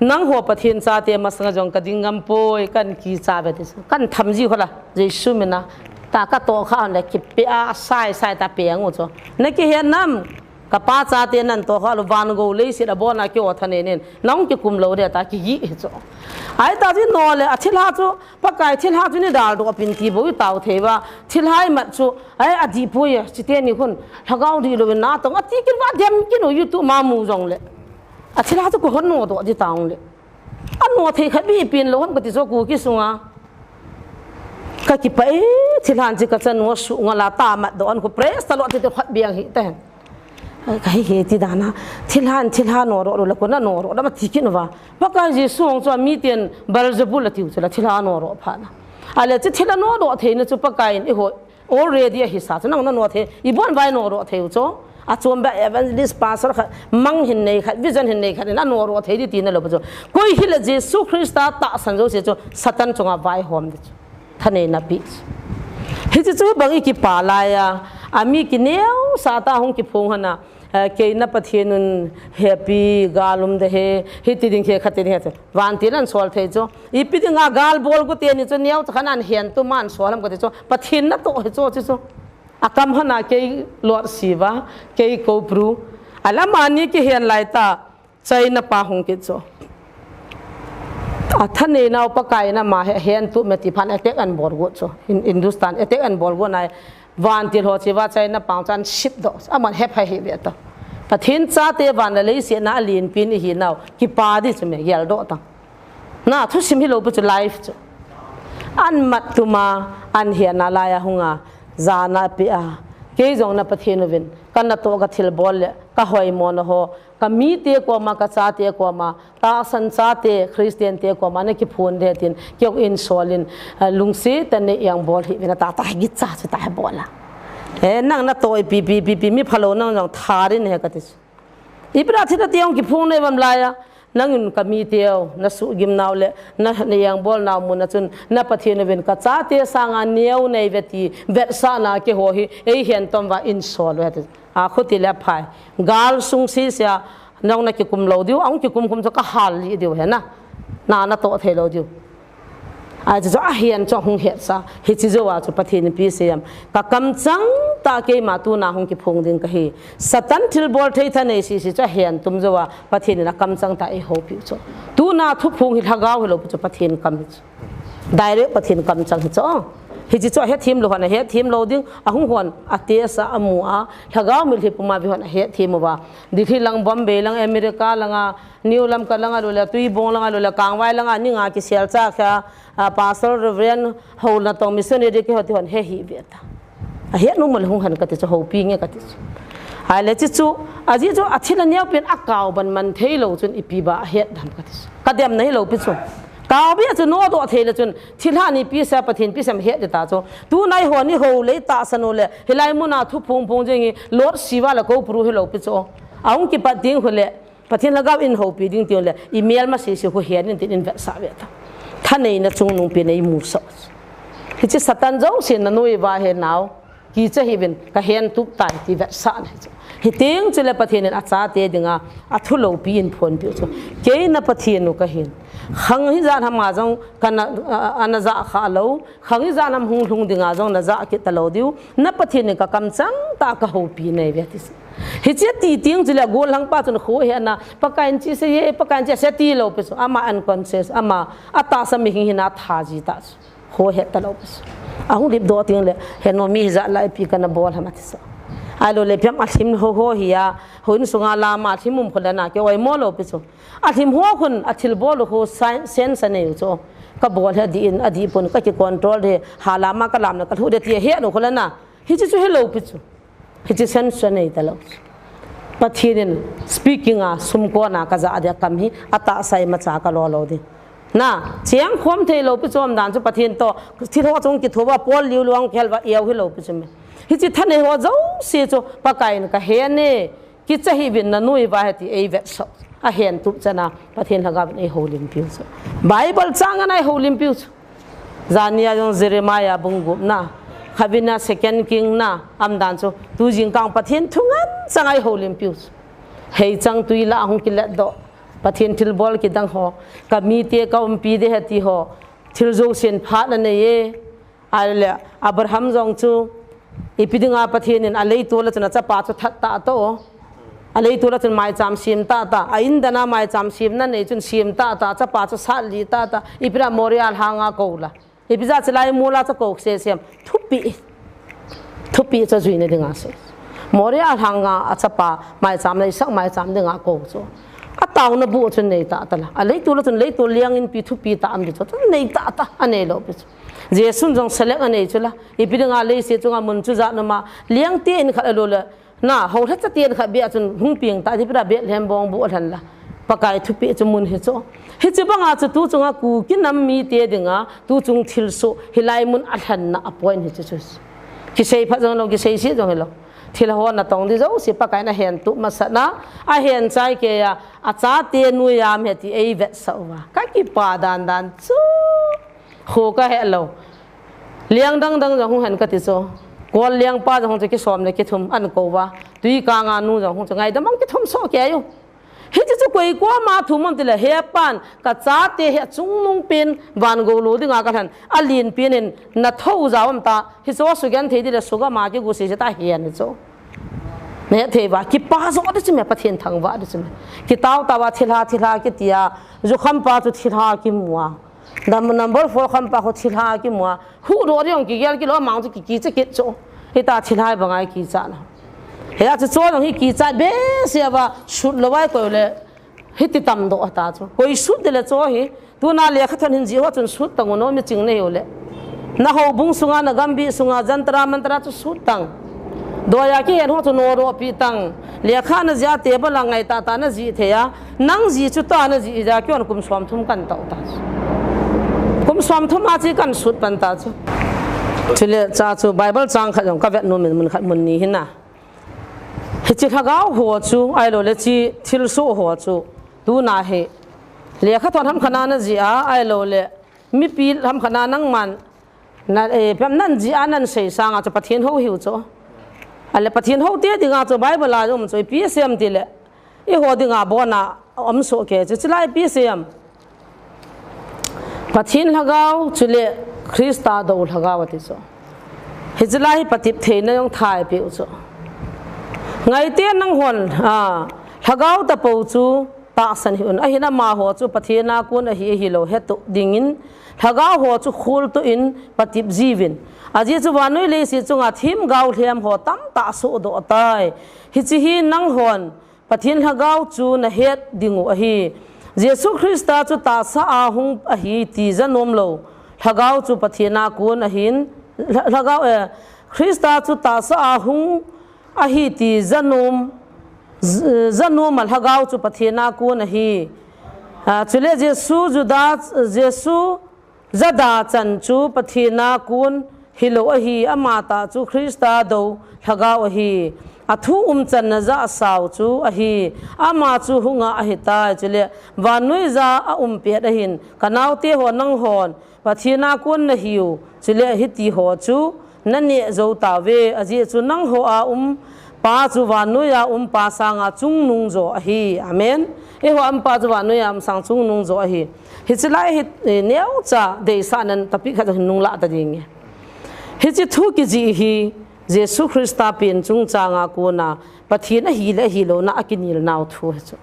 nang ho Pathen chate masanga jong ka ding ngam poi kan kicha ve ti chu. Kan tham ji ho la, Jesu mina. Ta ka toh kha an le kipe a sai sai ta pe ang u chu. Na kihen nam, Ka pa chate nan toh kha lou van go leiset a bon a kio thaneinen. Nang kikum lou de ta kigi hi chu. Ai ta ji no le a thilha chu, Pakai thilha chu nei dal doh pin ti bou i tao thei va. Thilhai mat chu, ai a di poi e, chite ni khun. Lhagao di louvin na tong, a ti kin va dem kin u YouTube ma mu jong le. A thilha chu ko hon no doh di tang le. A no thei khat bi pin lou ham ka ti chu Kuki sunga. Ka kipa e, thilhan chi ka chan no su nga la ta mat doh an ko praise the Lord ti te khat biang hi te. Ka hi he ti dana, thilhan, thilha no ro ro la ko na no ro la ma ti kin va. Pakai Jesu hong chu mi ten Beelzebul la tiu chu la thilha no ro pha na. Ale chu thilha no ro thei na chu Pakai in i ho already a hi sa chu nang na no thei, i bon vai no ro thei u chu. A chom ba evangelist pastor khat, mang hin nei khat, vision hin nei khat, na no ro thei di ti na lou pa chu. Koi hi la Jesu Christa tahsan jouse chu, Satan chunga vai hom di chu. Thaneina pi chu. Hichi chu bang i kipa lai a, a mi kineo sa ta hung kiphong hana, eh, kei na Pathen un happy, gal um de he, hiti ding he, khati ding he chu. Vantil an sol thei chu. Ipi dinga gal bol gu teni chu neo chu khan an hen tu man sol ham kati chu. Pathen natoh hi chu, chu chu. A kam hana kei Lord Shiva, kei Kou Prabhu. A lama ni kihen lai ta, China pa hung kit chu. A thanei nau Pakai in ama he, hen tu me ti phan attack an bol gu chu. Hin-, Hindustan attack an bol gu nai. Vantil ho chi va China pang chan sip doh. Aman hepha hi ve ta. Pathen chate van le leiset na alen pin i hi nau. Kipa di chu me gel doh ta. Na thusim hi lou pu chu life chu. An mat tuma, an hiana lai a hunga, jana pe a. Kei jong na Pathen uvin, ka natoh ka thil bol le, ka hoimo na ho, ka mite koma, ka chate koma, tahsan chate, Christian te koma, na kiphun de tin, kei in solin, eh, lungsi ta ne yang bol hi, vina ta ta hi cha chu ta hi bol a. Eh, nang natoh ipi, pi, pi, pi, mi phalou nang jong tharin he ka ti chu. Ipi da thil a tiang kiphong nei vam lai a, nangin ka mi teu, na suhgim nau le, na, na yang bol nau mun a chun, na Pathen uvin ka chate sanga neo nei ve ti, vetsahna keiho hi, ei hen tom va in sol ve ti. A khuti le phai. Gal sung si sia, nang na kikum lou diu, ang kikum kum chu ka hal li diu he na. Na natoh thei lou diu. Ahi chu ahen chu ahung hetsa. Hiche jouva chu Pathen in ipi asei em. Ka kamchang tah keima tuna hung kiphong ding kahi. Satan thilbol thei thanei sese chu ahen tum jouva Pathen in akamchang tah eihoupiu chu. Tuna thuphong hi lhagao hilou pi chu Pathen kam hi chu. Direct Pathen kamchang hi chu. Hiche chu ahethem lou hon ahethem lou ding, ahung hon atesa amu a, lhagao mitlhi puma ve hon ahethem uva. Delhi lang, Bombay lang, America langa, New Lamka langa lule, Tuibong langa lule, Kangvai langa, ninga kisel cha kha, a, Pastor, Reverend, hou natong missionary kihou ti hon he hi ve ta. Ahet nom le hung hen kati chu, houpi nge kati chu. Ahile chu chu, ajeh chu athil aneopen akaoban man theilou chun ipi ba ahet dem kati chu. Kademna hilou pi chu. Kaobe chu nodoh theile chun, thilha ni ipi sa Pathen ipi sa ahet ding ta chu. Tuna eiho ni hou le itahsan u le, hilai muna thuphong phong jing hi, Lord Shiva le Koupuru hilou pi chu. Ahung kipat ding hule, Pathen lhagao in houpi ding tiu le, imelma sese khu hen in tin in vetsah ve ta. Thaneina chungnungpen eimusah. Hiche Satan jousen nanoi uva he nao, kicha hih uvin kahen tup tai ti vetsahna hi chu. Hiteng chule Pathen in achate dinga, athu loupi in phonpiu chu. Kei na Pathen u kahin. Khang hijat ham a jong kana, a, ana ja kha lou. Khang hijat ham hung lhung dinga jong naja kit talou diu. Na Pathen in kakamchang tah kahoupi nei ve ti chu. Hiche ati teng chule gollhangpa chun khohetna, Pakaiyin hiche asei e, Pakaiyin hiche asei e tilou pi chu. Ama unconscious, ama atahsa mihem hina atha ji ta chu. Khohet talou pi chu. Ahung lipdoh teng le, heno mi hijat lai ipi kana bol ham ati chu. Ahilou le ipi ham alhim ho ho hi a, houin sunga lama alhim um khu le na, kei oimo lou pi chu. Alhim ho khun, athilbol u khu sen, sense anei u chu. Kabol hi adih in, adih pon, kakicontrol de, ha lama kalam le kalhu de ti ahet u khu le na. Hiche chu hilou pi chu. Hiche sense anei talou. Pathen in speaking a sumkon a kaja dia kam hi atahsa imacha kalo lou ding. Na, chengkhom theilou pi chu umdan chu Pathen toh thil ho chung kitho uva, pol liu luang kihel uva, eiu hilou pi chu me. Hiche thanei ho jouse chu Pakaiyin kahen e, kicha hih uvin nanoi uva he ti eivetsah. Ahen tup chan a Pathen lhagao in eihoulimpiu chu. Bible chang ana eihoulimpiu chu. Jania jong Jeremiah bung gup na, khatvei na Second King na, umdan chu, tu jingkah Pathen thu ngen chang a eihoulimpiu chu. Heichang tui lah a hung kiletdoh, Pathen thilbol kidang ho, kamite kaumpi ding ahi ti ho, thil jousen phat anei e. Ahile, Abraham jong chu, ipi dinga Pathen in aleitol a chun achapa chu that tah tah o. Aleitol a chun maicham sem tah tah, a indan a maicham semna nei chun sem tah tah, achapa chu sat li tah tah, ipi dinga Moria lhanga kou la. Ipi jeh a chulai mol a chu kou sese em. Thupeh. Thupeh chu ajuina dinga asei. Moria lhanga achapa maicham, leiset maicham dinga kou chu. Ataona bu chu nei tah tah la. Aleitol a chun leitol liang inpi thupeh tah um ding chu. Nei tah tah, anei lou pi chu. Jesun jong select anei chu la. Ipi dinga leiset chunga mun chu jat nom a. Liangte in khat alou le. Na, houlhacha ten khat beh a chun hung peng tah, ipi dinga Bethlehem bong bu alhen la. Pakai thupeh chu mun hi chu. Hiche banga chu tu chunga Kuki nam mite dinga, tu chung thilsoh, hilai mun alhenna a point hi chu chu. Kisei phat jong lou, kisei sih jong hilou. Thil ho natong ding jouse Pakaiyin ahen tup masat na, ahen chai kei a, achate nuijat ahi ti eivetsah uva. Kakipa dan dan chu. Kho kahe lou. Liang dang dang jong hung hen kati chu. Kol liangpa jong hung chu kisom le kithum ahin kou uva. Tuikang a nu jong hung chu ngaidam ang kithum soh kei u. Hiche chu koi koma thum um tile hepan kachate hi achungnungpen van gou lou dinga kalhen. Alenpen in natho jao um ta. Hiche chu sugenthei ding le sugam a kigu sese tah ahi chu. Nahet thei uva, kipa jo ding chu me, Pathen thangvah ding chu me. Kitao tao a thilha, thilha kiti a, jukham pa chu thilha kimu a. Num-, number four kham pa khu thilha kimu a. Huhdoh ding kigel kilou, amang chu ki, kicha kit chu. Hita thilha banga kicha na. Hia chu cho jong hi kicha behseh uva, sut lou vai koi le. Hiti tamdoh ta chu. Koi sut ding le cho hi. Tuna lekhathot hin jih ho chun sut tang u, no mi ching nahiu le. Na houbung sunga, na gambih sunga, Jantar Mantar chu sut tang. Doiya kihen ho chu nodoh pi tang. Lekha najih a table a ngai tah tah najih thei a. Nang jih chu tah najih a, kihon kum som thum kan tao ta chu. Kum som thum a chu kan sut pan ta chu. Chule cha chu Bible chang khat jong kavet nom in mun khat mun ni hin a. Hiche lhagao ho chu, ahilou le hiche thilsoh ho chu, tuna hi. Lekhathot hamkhat a najih a, ahilou le, mipi hamkhat a nangman, na, eh, pem nan jih a nan sei sanga chu Pathen hou hiu chu. Ahile Pathen houte dinga chu Bible a um chu, ipi asei em tile. Eiho dinga abona um soh kei chu, chulai ipi asei em. Pathen Lhagao chule Christa dou Lhagao ati chu. Hiche lai hi patep theina jong thei peh u chu. Ngaite nanghon, a, Lhagao tapou chu tahsan hih un. Ahin amaho chu Pathen a kon ahi, ahilou hetoh dingin Lhagao ho chu kholtoh in patep jiuvin. Ajeh chu vannoi leiset chunga themgao lhem ho tamtah sohdoh tai. Hiche hi nanghon Pathen Lhagao chu nahet diu ahi. Jesu Christa chu tahsa a hung ahi ti janom lou Lhagao chu Pathen a kon ahin, Lha-, Lhagao, eh, Christa chu tahsa a hung ahi ti janom, j-, janom a Lhagao chu Pathen a kon ahi. Ah, chule Jesu Juda, Jesu jada chan chu Pathen a kon hilou ahi, amatah chu Christa dou Lhagao ahi. Athu umchanna jahsau chu ahi. Ama chu hunga ahitai, chule vannoija aum pet ahin, kanaote ho nanghon Pathen a kon nahiu, chule hitiho chu naneh jou tauve, ajeh chu nangho a um Pa chu vannoija um Pa sanga chungnung jo ahi. Amen. Eiho a um Pa chu vannoija um sanga chungnung jo ahi. Hiche lai hi, eh, neocha deisahnan topic khat hin nunglah ta ding e. Hiche thu kijih hi Jesu Christa pen chungchanga kona Pathen ahile ahilouna akinel nau thu hi chu.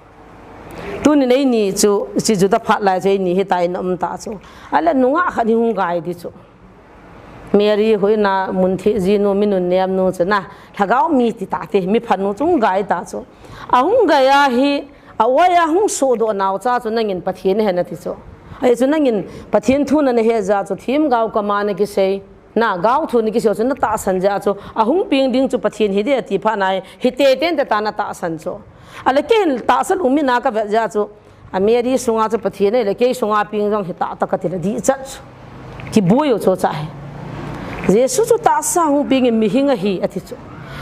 Tunin eini chu, hiche Juda phat lai chu eini hitia i um ta chu. Ahile nungah khat hi hung gai di chu. Mary hoina mun theh jinu, mi nunnem nu chu na, Lhagao mi ti tate, mi phanu chu hung gai ta chu. Ahung gai a hi, a-oi a hung sohdoh nau cha chu nangin Pathen nahi nati chu. Ahi chu nangin Pathen thu nana het jeh chu themgao koma nakisei. Na, gao thu nakisei chu natahsan jeh chu, ahung peng ding chu Pathen hiding ati phat na hi, hiteiten tah a natahsan chu. Ahile keihin tahsa lou mina kavet jeh chu, a Mary sunga chu Pathen ahile kei sunga peng jong hitah tah kati le dih chat chu. Kiboi u chu cha hi. Jesu chu tahsa hung peng in mihing ahi ati chu.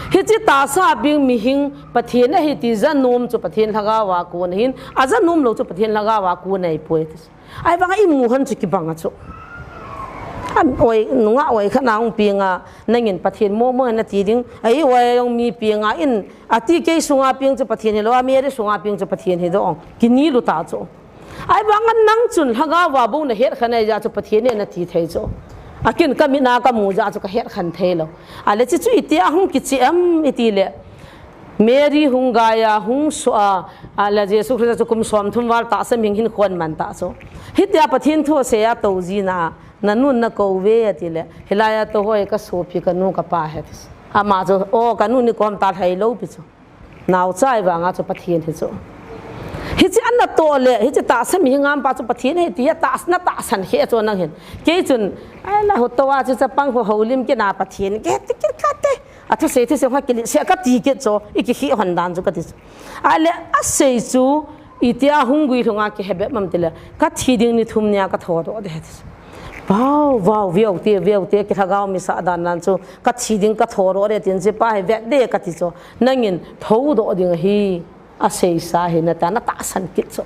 Hiche tahsa peng mihing Pathen ahi ti janom chu Pathen Lhagao a kon ahin, ajanom lou chu Pathen Lhagao a kon ahipoi ati chu. Ahivanga imu hon chu kibang a chu. A oi, nungah oi khat na hung peng a, nangin Pathen momo nati ding. Ahi oi jong mi peng a in, ati kei sunga peng chu Pathen hilou, a Mary sunga peng chu Pathen hi dong. Kinel u ta chu. Ahivanga nang chun Lhagao a bou nahet kha nai jeh chu Pathen ahi nati thei chu. Akin kamit a kamu jeh chu kahet kha thei lou. Ahile hiche chu itia hung kiche em iti le. Mary hung gai a, hung soh a, ahile Jesu Christa chu kum somthum val tahsa mihing hin khon man ta chu. Hitia Pathen thu asei a tou jin a, nanun nakou ve ati le, hilai a tou ho hi kasopi kanu kapa ahi ati chu. Ama chu, o kanu ni kom ta lhai lou pi chu. Naocha ahivanga chu Pathen hi chu. Hiche ana toh le, hiche tahsa mihing a um pa chu Pathen ahi ti a tah, natahsan khe chu nang hin. Kei chun, ai la ho tou a chu chapang ho houlim kit na Pathen, kei ti kit kate. Athusei thusei kha kilet seh kati kit chu, i kikhel hon dan chu kati chu. Ahile asei chu, itia hung guilhung a kihe bep mam tile, kathi ding ni thum nia kathodoh ding ahi ti chu. Vau, vau, veu te, veu te, kilhagao misah dan nan chu, kathi ding kathodoh ding tin hiche pa hi vet ding kati chu. Nangin thodoh ding ahi. Aseisa hi nata, natahsan kit chu.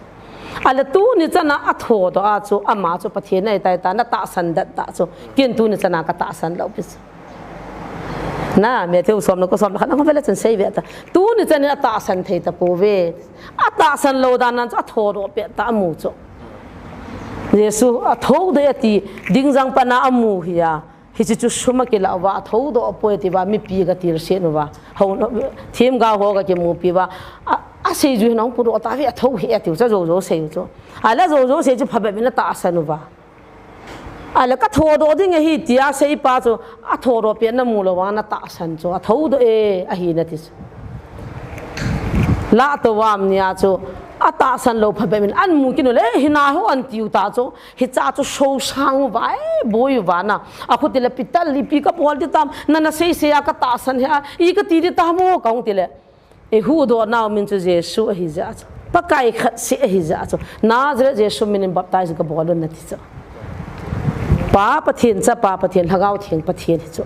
Ahile tuni chana athodoh a chu, ama chu Pathen ahi tai ta, natahsan det ta chu. Ken tuni chana katahsan lou pi chu. Na, Matthew som le ko som le khat na hung vele chun sei ve ta. Tuni chanin atahsan thei tapouve. Atahsan lou dan nan chu athodoh pet ta amu chu. Jesu athodoh e ti, ding jang pana amu hi a. Hiche chu sum akilah uva, athodoh poi ati uva, mipi agatil set uva. Hou, themgao ho agakimupi uva. A, aseiju hin ahung pudoh tauve, atho hih e tiu chu, ajoujou sei u chu. Ahile ajoujou sei chu phabep in atahsan uva. Ahile kathodoh ding ahi tia seipa chu, athodoh pet namu lou vang natahsan chu, athodoh e, ahi nati chu. Lah tou vam nia chu, atahsan lou phabep in, amu kit u le, hina ho atiu ta chu, Hicha chu sosang uva, e, boi uva na. Akhuti le Peter, ipi kabol ding tam, nana seisei a katahsan hih a, i kati ding tam o, kahung ti le. Eihuhdoh nau min chu Jesu ahi jeh chu. Pakai khat seh ahi jeh chu. Nazareth Jesu min in baptize kabol un nati chu. Pa Pathen, Chapa Pathen, Lhagao Theng Pathen hi chu.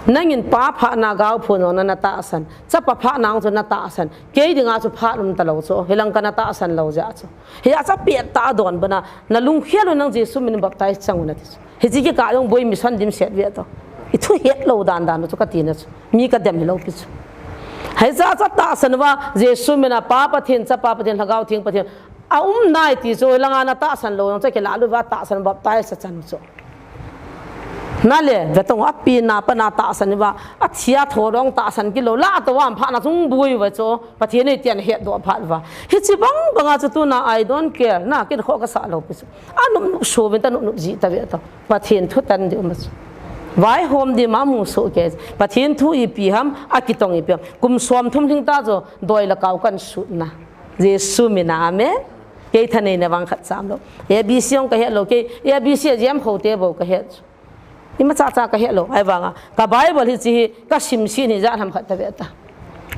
Nangin Pa phatna gao phun jong na, natahsan. Chapa phatna jong chu natahsan. Kei dinga chu phat um talou chu. Hilang kana tahsan lou jeh chu. Hia chu apet tah a adonbut na, nalungkhel un nang Jesu min in baptize chang un ati chu. Hiche kikah jong boi mission dimset ve to. I thuhet lou dan dan u chu kati na chu. Mi kadem hilou pi chu. Hiche chu atahsan uva, Jesu mina Pa Pathen, Chapa Pathen, Lhagao Theng Pathen aum nai ti chu, hilanga natahsan lou jong chu akilah lut uva, tahsan baptize achan chu. Nale, vetong apina pana tahsan uva, athi atho dong tahsan kilou, lah tou a phat na chung bui uva chu, Pathen nei ti ahetdoh phat uva. Hiche bang banga chu tuna I don't care, na, kin kho kasah lou pi chu. Anop nop so vin ta nop nop ji ta ve ta. Pathen thu tan di um chu. Vaihom di ma mu so ke. Pathen thu ipi ham, akitong ipi ham. Kum som thum lhing ta chu, doi le kau kan sutna. Jesu mina, amen. Kei thaneina vang khat cham lou. A B C jong kahet lou, kei A B C a jam kho te bou kahet. Ima cha cha kahet lou, ahivanga ka Bible hiche hi kasim sin hi jat ham khat ta ve ta.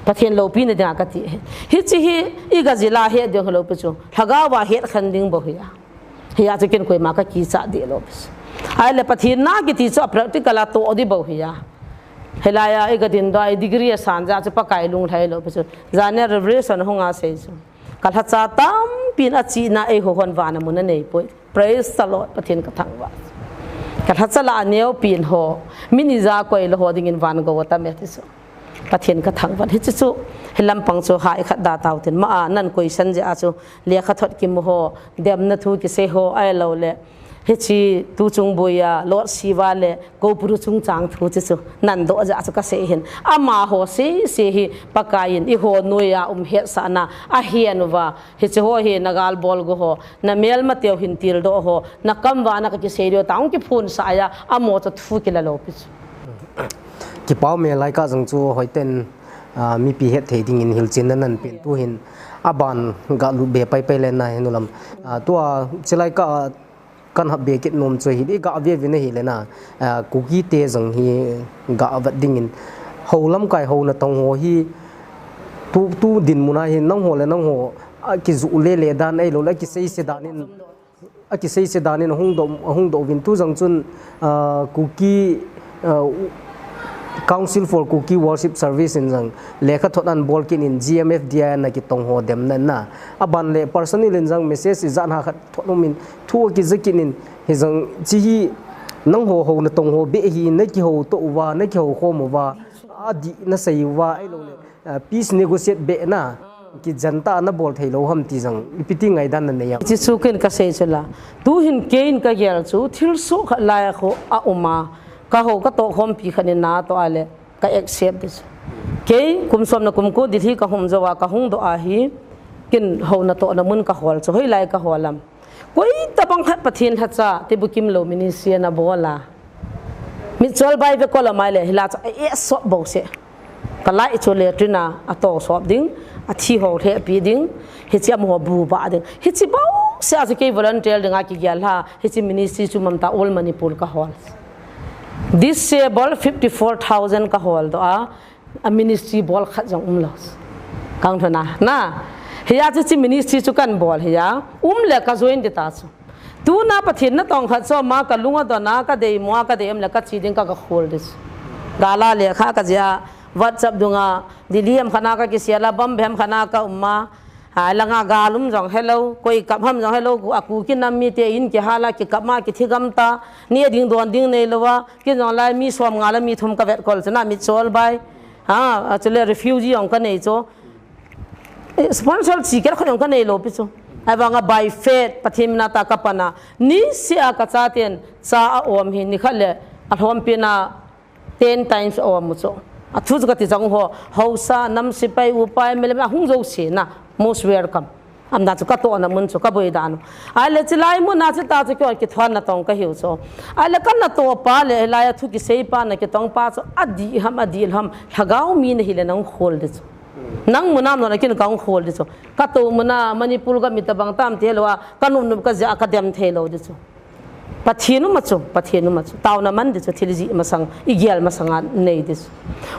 Pathen loupina dinga kati hi. Hiche hi iga jil a het ding hilou pi chu. Lhagao va het khen ding bou hi a. Hia chu kin koima kakicha deh lou pi chu. Ahile Pathen na kiti chu a practical a toh di bou hi a. Hilai a iga dindoh a i degree asan jeh chu Pakai lunglhai lou pi chu. Janhi a Revelation hung a sei chu. Ka lhacha tampin achihna eiho hon vana mun anei poi. Praise the Lord, Pathen kathangvah. Ka lhacha lah a neopen ho, min ija koi lou ho dingin van gou atam e ti chu. Pathen kathangvah. Hiche chu, hilam pang chu hai khat da tau tin. Ma a nan koi san jeh a chu, lekha thot kimu ho, demna thu kisei ho, ahilou le. Hiche tu chung boi a, Lord Shiva le, Koupuru chungchang thu chu chu, nan doh jeh a chu kasei hin. Amaho sese hi, Pakai in, eiho noiya um hetsahna, ahen uva, Hiche ho hi na gal bol go ho, na melma teu hin tildoh ho, na kam vana kakisei diu ta, hung kiphun sah a, amaho chu thu kila lou pi chu. Kipah me lai ka jong chu hoiten, ah, mipi het thei dingin hilchenna nan pen tu hin aban ga lut be pai pai le na hin ulam. Ah, tua chilai ka, ah, Kan hap be kit nom chu hi, i ga ve ve na hi le na, ah, Kuki te jong hi ga vat dingin. Ho lamkai ho natong ho hi tu, tu dinmun a hi nangho le nangho, ah, kiju le le dan ahilou le kisei se dan in, akisei se dan in hung doh, hung doh uvin tu jong chun, ah, Kuki, ah, Council for Kuki Worship Service in jong lekha thot an bol kit in G M F D I ana kitong ho demna na. Aban le personal in jong message ijat ha khat thot um in Thu akija kit in, hijong, hiche hi, nangho ho natong ho beh hi, nakihou to uva, nakihou khom uva, adih nasei uva, ahilou le, ah, peace negotiate beh na, kijen tah a nabol thei lou ham ti jong, ipi ti ngaidan nanei am. Hiche chu ken kasei chu la. Tu hin kei in kagel chu, thilsoh khat lai a khu aum a, kahou katoh khompi khat in natoh a le, ka accept ding chu. Kei kum som le kum ko Delhi kahung jou a, kahung doh a hi, ken houna tohna mun kahol chu, hoilai kahol am. Koi tabang khat Pathen lhacha, ti bukim lou ministry ana bol a. Mitchol bai ve kol amai le, hilai chu, eh, sop bou se. Kalai chu latrine a, ato sop ding, athi ho lheh pi ding, hiche amaho bu ba ding. Hiche bou se a chu kei volunteer ding a kigel a, hiche ministry chu mamta all Manipur kahol. Disable fifty four thousand kahol doh a, a ministry bol khat jong umlou. Kang thona, na. Hia chu hiche ministry chu kan bol hia, um le ka join ding ta chu. Tuna Pathen natong khat chu ama kalung adon a, kadei mo a, kadei um le kache ding ka, kakhol ding chu. Gal a lekha kajih a, WhatsApp dunga, Delhi ham khat na kakisel a, Bombay ham khat na kaum a, Hilanga gal um jong helou, koi kap ham jong helou, a Kuki nam mite in kihal a, kikap ma, kithi gam ta, neh ding don ding neilou a, kei jong lai mi som nga le mi thum kavet kol chu na Mitchol bai. Ha, a chule refugee jong kanei chu. Eh, sponsor chi khat jong kanei lou pi chu. Ahivanga by faith, Pathen mina tah kapan a. Niseh a kachaten, cha aum hi, nikhat le, alhompi na, Ten times aum u chu. Athu chu kati chang ho, haosa, nam sepai, upa, M L A, ahung jouse na, most welcome. Amna chu katohna mun chu, kaboi dan u. Ahile chilai mun a chu ta chu kei kithoa natong kahiu chu. Ahile kanatoh pa le, hilai a thu kisei pa, nakitong pa chu, adih ham, adih lou ham, lhagao mi nahi le nahung khol ding chu. Nang mun a um lou le ken kahung khol ding chu. Katou mun a, Manipur gam mi tabang tam te lou a, kanop nop kajia kadem thei lou ding chu. Pathen um a chu, Pathen um a chu. Taona man ding chu, thil jih masang, igel masang a nei ding chu.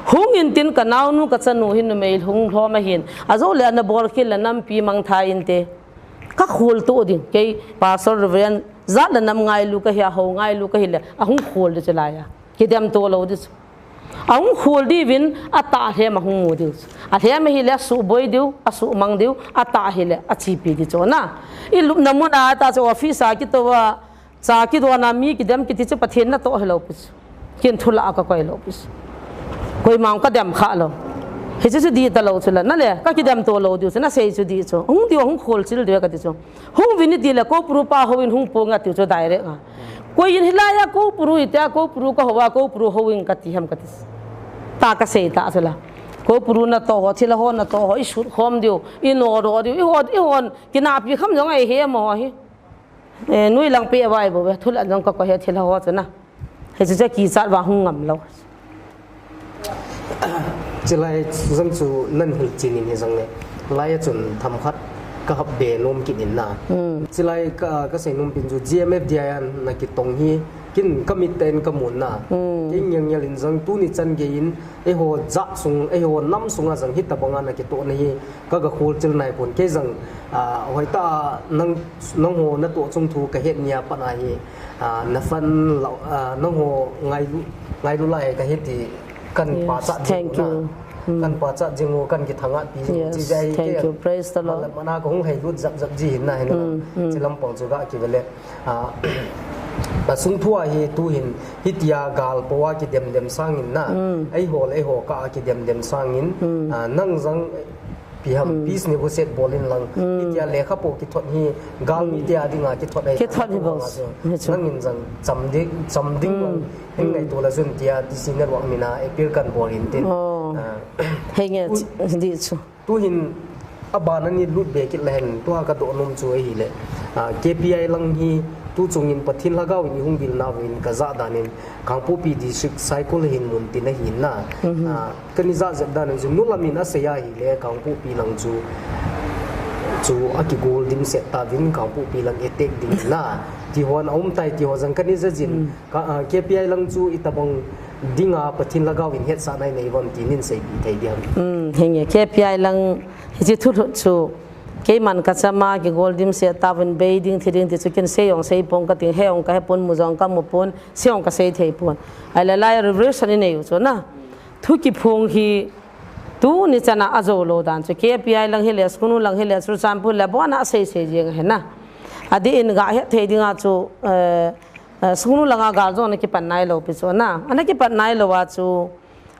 Hung in tin kanaonu, kachanu hin numei hung lhom ahin. Ajou le ana bol khel le nampi mangthai inte. Kakhol to ding, kei Pastor Reverend jat le nam ngailu kahi a, hou ngailu kahi le, ahung khol ding chu lai a. Kidem to lou ding chu. Ahung khol diuvin, atah lhem ahung mu diu chu. Alhem ahile asuhboi diu, asuhmang diu, atah ahile achepi ding chu na. Ilupna mun a ta chu office a kitou a, cha kidon a mi kidem kiti chu Pathen natoh hilou pi chu. Ken thu lah a kakoi lou pi chu. Koima kadem kha lou. Hichu chu dih talou chu la, na le, ka kidem to lou diu chu, na sei chu dih chu. Hung diu, hung khol chil diu kati chu. Hung vin iti le, Koupuru pa houin hung pong ati chu direct a. Koi in hilai a Koupuru iti a, Koupuru ka hou a, Koupuru houin kati ham kati. Ta ka sei ta chu la. Koupuru natoh ho, thilha ho natoh ho, i sut khom diu, i no ro diu, i ho, i hon, kinapi kham jong ahi mo hi. Eh, nui lang pe vai bo ve, thul an jong ka ko he thilha ho chu na. Hichu chu kichat vang hung ngam lou. Chilai jong chu nan hil chin in hi jong le. Lai a chun themkhat ka hap be nom kit in na. Chilai ka, ka sei nom pin chu G M F D I an na kitong hi kin ka mit ten ka mun na. Kin ngial ngial in jong tuni chan gei in eiho jat sung, eiho nam sunga jong hitabang a na kitoh na hi ka ga khol chil nai pon. Kei jong, ah, hoita nang, nangho natoh chung thu ka het nia pat na hi, ah, na fan lo, ah, nangho ngailu, ngailu lai ka he ti kan pachat jing u na. Kan pachat jing u, kan kithangahpi jing u. Chi jai ke. Thank you. Praise the Lord. Mana ka hung hei lut jap jap ji hin na hin na. Chilam pang chu ga ki vele. Ah, a sung thu a hi tu hin, hitia gal po a kidem dem sang in na. Eiho le eiho ka a kidem dem sang in, ah, nang jong pi ham, peace negotiate bol in lang. Hitia lekha po kithot hi, gal mi tia dinga kithot ahi. Kithot hi boss. Nang in jong cham ding, cham ding lang. Hin ngai tu la jun tia D C network mina appeal kan bol in tin. Ah. Henge, di chu. Tu hin a ban a ni lut be kit le hen, tua ka doh nom chu ahi le. Ah, K P I lang hi tu chung in Pathen lhagao in i hung vil nau in ka ja dan in Kangpokpi district Saikul hin mun tin ahi na. Ah, ka ni ja jep dan in chu nu lam in a sei ahi le Kangpokpi lang chu, chu a kigol dim set ta vin Kangpokpi lang attack ding na. Ti hon a um tai ti ho jong ka ni ja jin. Ka, ah, K P I lang chu itabang dinga Pathen lhagao in hetsahna i nei uvam ti nin seipi thei diam. Um, henge K P I lang hichi thu thu chu. Keiman ka chama kigol dim set ta vin bei ding thi ding ti chu kin sei ong sei pon ka ting he ong ka he pon mu jong ka mu pon sei ong ka sei thei pon. Ai la lai revelation i nei u chu na. Thu kiphong hi tuni chan a ajo lou dan chu K P I lang hi le, Sugnu lang hi le, Churachandpur le, bon a sei sei jeng hi na. Adeh in ga he thei ding a chu, eh, Eh, Sugnu langa gal jong ana kipan nai lou pi chu na. Ana kipan nai lou a chu,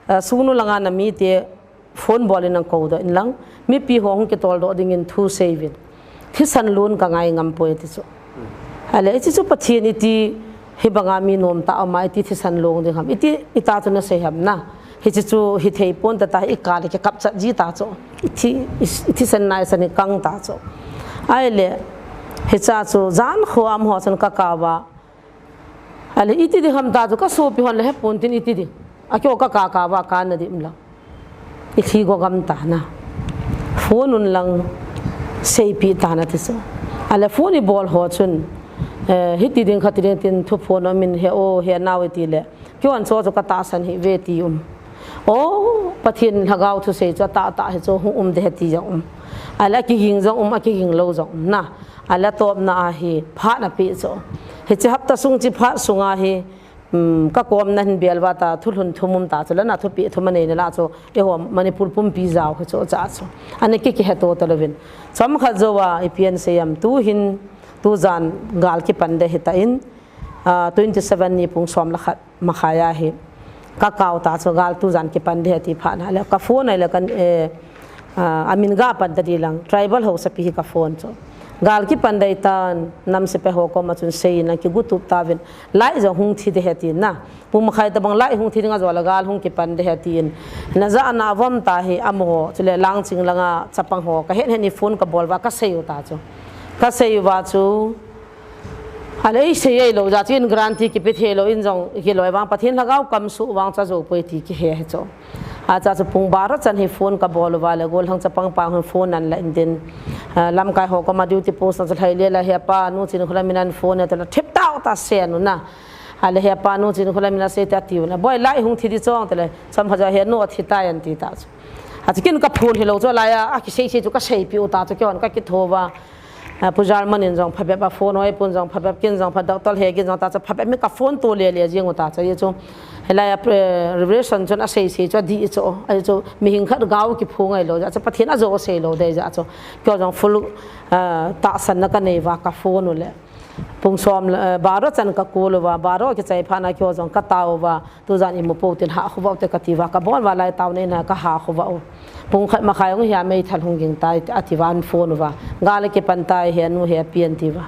eh, Sugnu langa na mite phone bol in ana kou doh in lang. Mipi ho hung kitol doh ding in thu sei vin. Thisan lun ka ngai ngam poi ti chu. Ale, hichi chu Pathen iti hibanga mi nom ta ama iti thisan long ding ham. Iti, ita chu na sei ham na. Hichi chu hi thei pon ta ta i ka le ke kap chat ji ta chu. Ithi, i, i thisan nai san i kang ta chu. Ai le, hicha chu jan kho am ho chun ka ka va. Ale iti di ham ta chu ka sopi hon le he pon tin iti di. A kyo ka ka ka va ka na di um la. I khi go gam ta na. Phone un lang seipi ta na ti so. Ale phone i bol ho chun, eh, hiti ding khati ding tin thu phone min he o he nau ti le. Kyo an so chu ka ta san hi ve ti um. O, Pathen lhagao thusei chu atah tah hi chu hung um de he ti jong um. Ala kiging jong um, akiging lou jong um na. Ala topna a hi phat na pi chu. Hichi hapta sung chi phat sunga hi, um, ka komna hin bel va ta thulhun thum um ta chu la na thupi thum a nei na la chu. Eiho Manipur pumpi jao hi chu cha chu. Ana ki kihe to ta lovin. Chomkhat jou a i pian sei am tu hin tu jan gal kipan de hi ta in, ah, twenty seven ni pung som le khat. Makhai a hi ka kau ta chu gal tu jan kipan de ti phat na le ka phone ai le kan, eh, ah, amin ga pan ta di lang tribal ho sapi hi ka phone chu gal kipan dei tan nam sepai ho koma chun sei na ki gutup ta vin lai jong hung thi de he ti na pu makhai ta bang lai hung thi ding a jo la gal hung kipan de he ti in na ja na vom ta hi amo chu le lang ching langa chapang ho ka het het ni phone ka bol va ka sei u ta chu ka sei u va chu Ale, i sei ei lou, ja chu in guarantee kipe thei lou, in jong kiloi vang, Pathen lhagao kamsuh vang cha jou poi ti kihe hi chu. A cha chu pung bar chan hi phone ka bol uva le, gollhang chapang pa hin phone an la in tin. Ah, lamkai ho koma duty post na chu lhai le la he pa, nu chin khula min an phone ta la thip tau ta se nu na. Ale he pa nu chin khula min a se ta ti u na. Boi lai hung thi di chong ta le, cham kha ja he nu thi ta yan ti ta chu. A chu kin ka phone hi lou chu lai a, a kisei sei chu ka seipi u ta chu kion ka kitho va. Ah, Pu Jarman in jong phabep a phone hoi pun jong phabep kin jong pha doctor he kin jong ta cha phabep mi ka phone to le le jing u ta cha ye chu. Helai a, eh, revelation chun a sei sei chu a di chu. A chu mihing khat gao kiphong ai lou ja cha Pathen a jo sei lou dei ja chu. Kyo jong full, ah, tahsan na ka nei va ka phone u le. Pung som, eh, baro chan ka kul uva, baro kichai phat na keiho jong ka tao uva, tujan imu pou tin ha khovah u te ka ti uva, ka bol uva lai tao nei na ka ha khovah u. Pung khat makhai hung hia meithal hung ging tai, a ti uva an phone uva. Gal a kipan tai, he nu he pi an ti uva.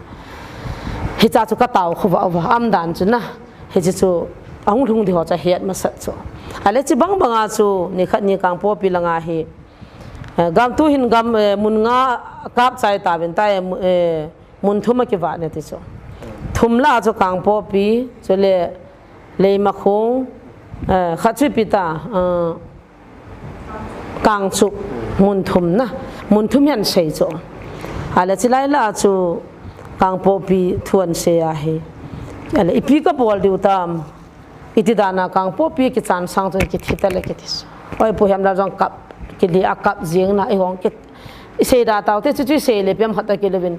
Hicha chu ka tao khovah uva, aum dan chu na. Hichi chu, ahung lhung di ho chu het masat chu. Ale chi bang banga chu, ni khat ni Kangpokpi langa hi. Eh, gam tu hin gam, eh, mun nga kap chai ta vin tai, eh, mu-, eh, mun thum a kivah ne ti chu. Thum la chu Kangpokpi, chule Leimakhong, eh, khat chu ipi ta, eh, Kangchup, mun thum na, mun thum hian sei chu. Ale chi lai la chu Kangpokpi thu an sei ahi. Ale ipi ka bol diu tam. Iti dana Kangpokpi kichan sang chun kithi ta le kiti. Oi pu hiam la jong kap, kili a kap jing na, i hong ki, i sei da tau te chu chu i sei le piam khat ta ki levin.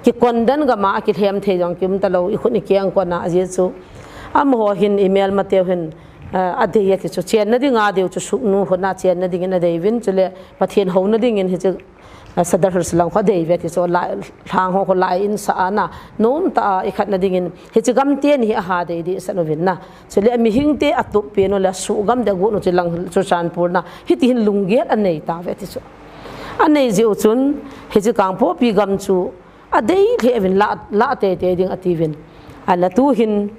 Ki kondan gam a ki lhem thei jong ki um ta lo, i khun i kiang kona a ji chu. Amaho hin i melmateu hin, eh, a dei a ti chu. Chenna ding a deu chu suknu hon a chenna dingin a dei vin chule Pathen houna dingin hi chu. A, Sadar Hills lang kho dei ve ti chu, la, lhang ho kho lai in sa ana, nom ta a, i khatna dingin, hichi gam te ni hi a ha dei dei sa nu vin na. Chule mihing te a tup pe nu le su gam de gu nu chi lang Churachandpur na, hiti hin lunggel a nei ta ve ti chu. A nei jiu chun, hichi Kangpokpi gam chu, a dei le vin la, la te te ding a ti vin. A la tu hin,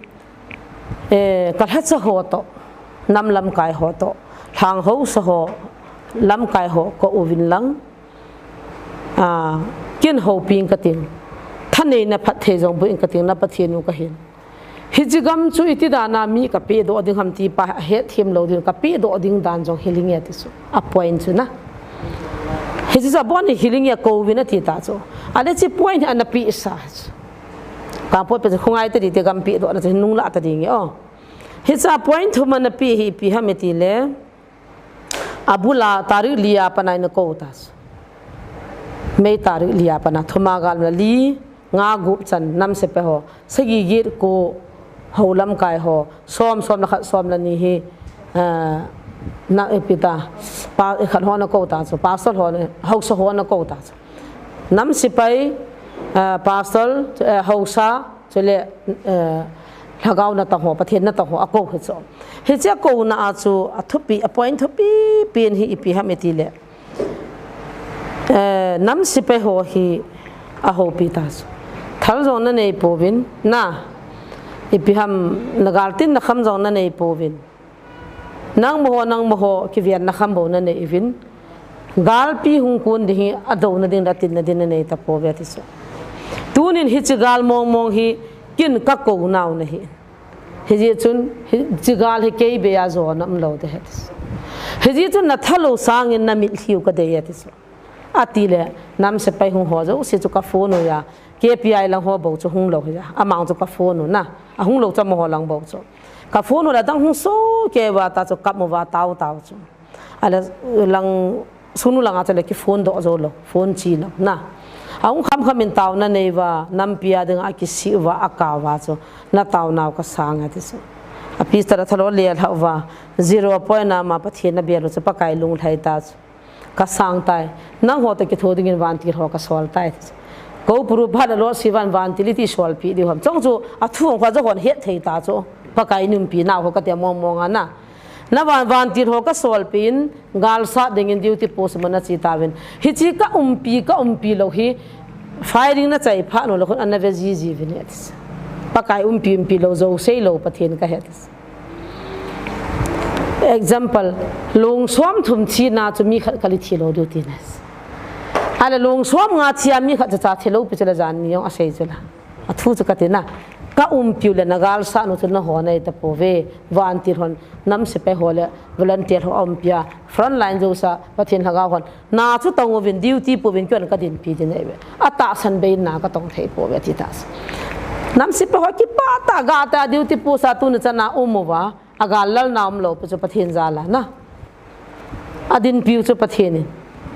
eh, ka lhacha ho to, nam lamkai ho to, lhang ho sa ho, lamkai ho ko u vin lang. A, kin hoping ka ting. Thaneina phatthei jong boh ing ka ting na Pathen u ka hin. Hichi gam chu iti dana mi ka pe doh ding ham ti pa a het them lo ding ka pe doh ding dan jong hi linge ti chu. A point chu na. Hichi cha bon hi linge ko vin a ti ta chu. A le chi point hi ana pi sa chu. Ka point pe chu khungai ta di te gam pe doh na chu nung la ta ding e o. Hicha point thum ana pi hi ipi ham e ti le. A bula tarik li a pana ina ko ta chu. May tarik li a pana thuma gal na li nga gup chan nam sepai ho. Sagi git ko ho lamkai ho. Som som la khat som la ni hi. Eh, na ipi ta. Pa, i khat ho na ko ta chu. Pastor ho na, hausa ho na ko ta chu. Nam sepai, eh, pastor, eh, hausa, chule, eh, lhagao na tang ho, Pathen na tang ho, a ko hi chu. Hichi a ko na a chu, a thupi, a point thupi pen hi ipi ham e ti le. Eh, nam sepai ho hi a hopi ta chu. Thal jong na nei pouvin, na, ipi ham na gal tin na kham jong na nei pouvin. Nangma ho, nangma ho, kivian na kham bou na nei uvin. Galpi hung kun ding hi a dou na ding la tin na ding na nei ta pouve ti chu. Tunin hichi gal mong mong hi kin ka ko nau na hi. Hiji chun, hichi gal hi kei be a jo na um lo te he ti chu. Hiji chun na tha lo sangin na mitlhiu ka dei e ti chu. A ti le, nam sepai hung ho jouse chu ka phone u ya. K P I lang ho bou chu hung lo hi ya. Amang chu ka phone u na. A hung lo chu amaho lang bou chu. Ka phone u la dang hung so ke va ta chu kap mu va tau tau chu. A la lang sunu langa chu le ki phone doh jo lo, phone chi lo na. A hung kham kham in tau na nei va, nampi a ding a kisi va, a ka va chu. Na tau nau ka sang a ti chu. A pi ta la tha lo le la va. Zero point a ma Pathen na bia lo chu Pakai lunglhai ta chu. Ka sang tai. Nang ho ta kitho dingin vantil ho ka sol tai. Ko puru ba la lo si van vantil ti sol pi diu ham. Chong chu a thu hong kha jo hon het thei ta chu. Pakai numpi nau ho ka te mong mong a na. Na van vantil ho ka sol pin gal sa dingin duty post mana chi ta vin. Hichi ka umpi, ka umpi lo hi. Firing na chai pha no lo khun ana ve ji ji vin het. Pakai umpi umpi lo jo sei lo Pathen ka het. Example, long som thum thi na chu mi khat ka li thi lo diu ti na. A le long som nga thi a mi khat cha cha thi lo pi chu la jan ni jong a sei chu la. A thu chu ka ti na. Ka umpiu le na gal sa nu chu na ho nei ta pouve. Vantil hon nam sepai ho le volunteer ho a umpi a. Front line jo sa Pathen lhagao hon. Na chu tong uvin duty pu vin kyon ka dinpi di nei ve. A tahsan bei na ka tong thei pouve ti ta sa. Nam sepai ho kipa ta ga ta duty pu sa tu na cha na um uva. A gal lal na um lo pu chu Pathen jal a na. A dinpiu chu Pathen in.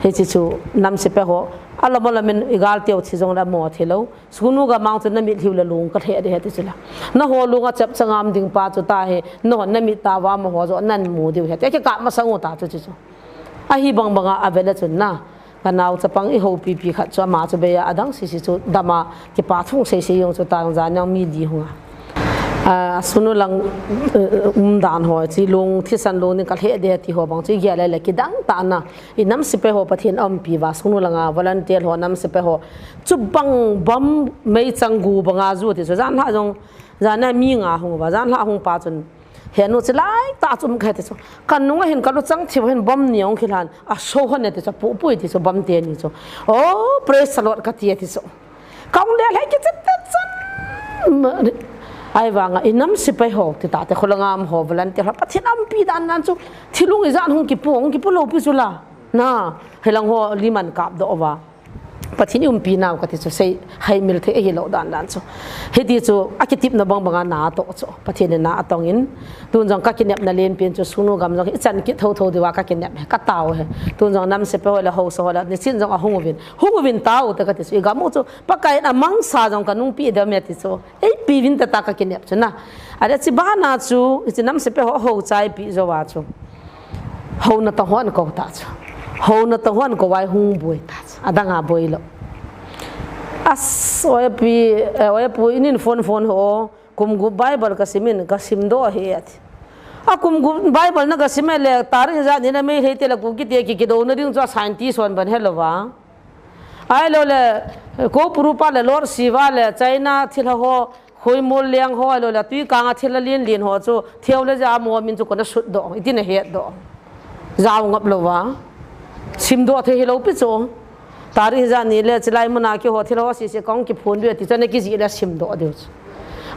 Hichi chu nam sepai ho. A lam a lam in i gal teu thi jong la mo thi lo. Sunu ga mang chu na mitlhiu le lung ka lhe di he ti chu la. Na ho lung a chep chang am ding pa chu ta he. Na ho na mit ta va mo ho jo nan mu diu he. Te ke ka ma sang u ta chu chu chu. A hi bang bang a a ve le chun na. Ka nao chapang i houpipi khat chu ama chu bei a, adang sisi chu dam a, kipa thung seisei jong chu tang jan jang mi di hung a. A, sunu lang, eh, um dan ho, chi lung, thisan lung ding ka lheh de ti ho bang chu i gel le le kidang tah na. I nam sepai ho Pathen a umpi uva, sunu lang a volunteer ho nam sepai ho. Chu bang bom meichang gu bang a ju ti chu jan lha jong, jan a mi nga hung uva, jan lha hung pa chun. He nu chi lai ta chum ka he ti chu. Ka nung a hin ka luchang thiu hin bom ni ong khilhan. A so hon ne ti chu pu pu ti chu bom te ni chu. Oh, praise the Lord ka ti ti chu. Ka ong le lai ki chat ta chan. Ai vang a i nam sepai ho ti ta te khulanga am ho volunteer ho Pathen a umpi dan dan chu. Thilung i jan hung kipu, hung kipu lou pi chu la. Na, helang ho liman kap doh uva. Pathen i umpi nau ka ti chu sei hai mil thei ahi lou dan dan chu. Hiti chu a kitepna bang bang a na toh chu. Pathen in na atong in. Tun jong ka kinepna len pen chu sunu gam jong i chan kit tho tho diu a ka kinep he, ka tao he. Tun jong nam sepai ho le haosa ho le ni chin jong a hung uvin. Hung uvin tao te ka ti chu. I gam u chu Pakai in a mangsa jong ka nungpi deu me ti chu. Ei pi vin ta ta ka kinep chu na. A le chi bana chu, i chi nam sepai ho ho chai pi jo va chu. Houna tong hon ko ta chu. Houna tong hon ko vai hung boi ta chu. Adang a boi lou. As, oi pi, eh, oi pu inin phone phone ho, kum gup Bible ka simin, ka sim doh he ati. A kum gup Bible na ka sim le, tarik ja ni na mei hei te la ku ki te ki ki do na ding chu a scientist hon ban he lou va. Ai lou le, ko puru pa le Lord Shiva le, China thil ho, Khoi mol leng ho, ai lou le, tui kang a thil a lin lin ho chu, theo le ja mo min chu kona sut doh, i ti na het doh. Jao ngap lou va. Sim doh thei hi lou pi chu. Tarik ja ni le, chilai mun a ki ho thil ho sisi kong ki phun be ti chu na ki ji le sim doh diu chu.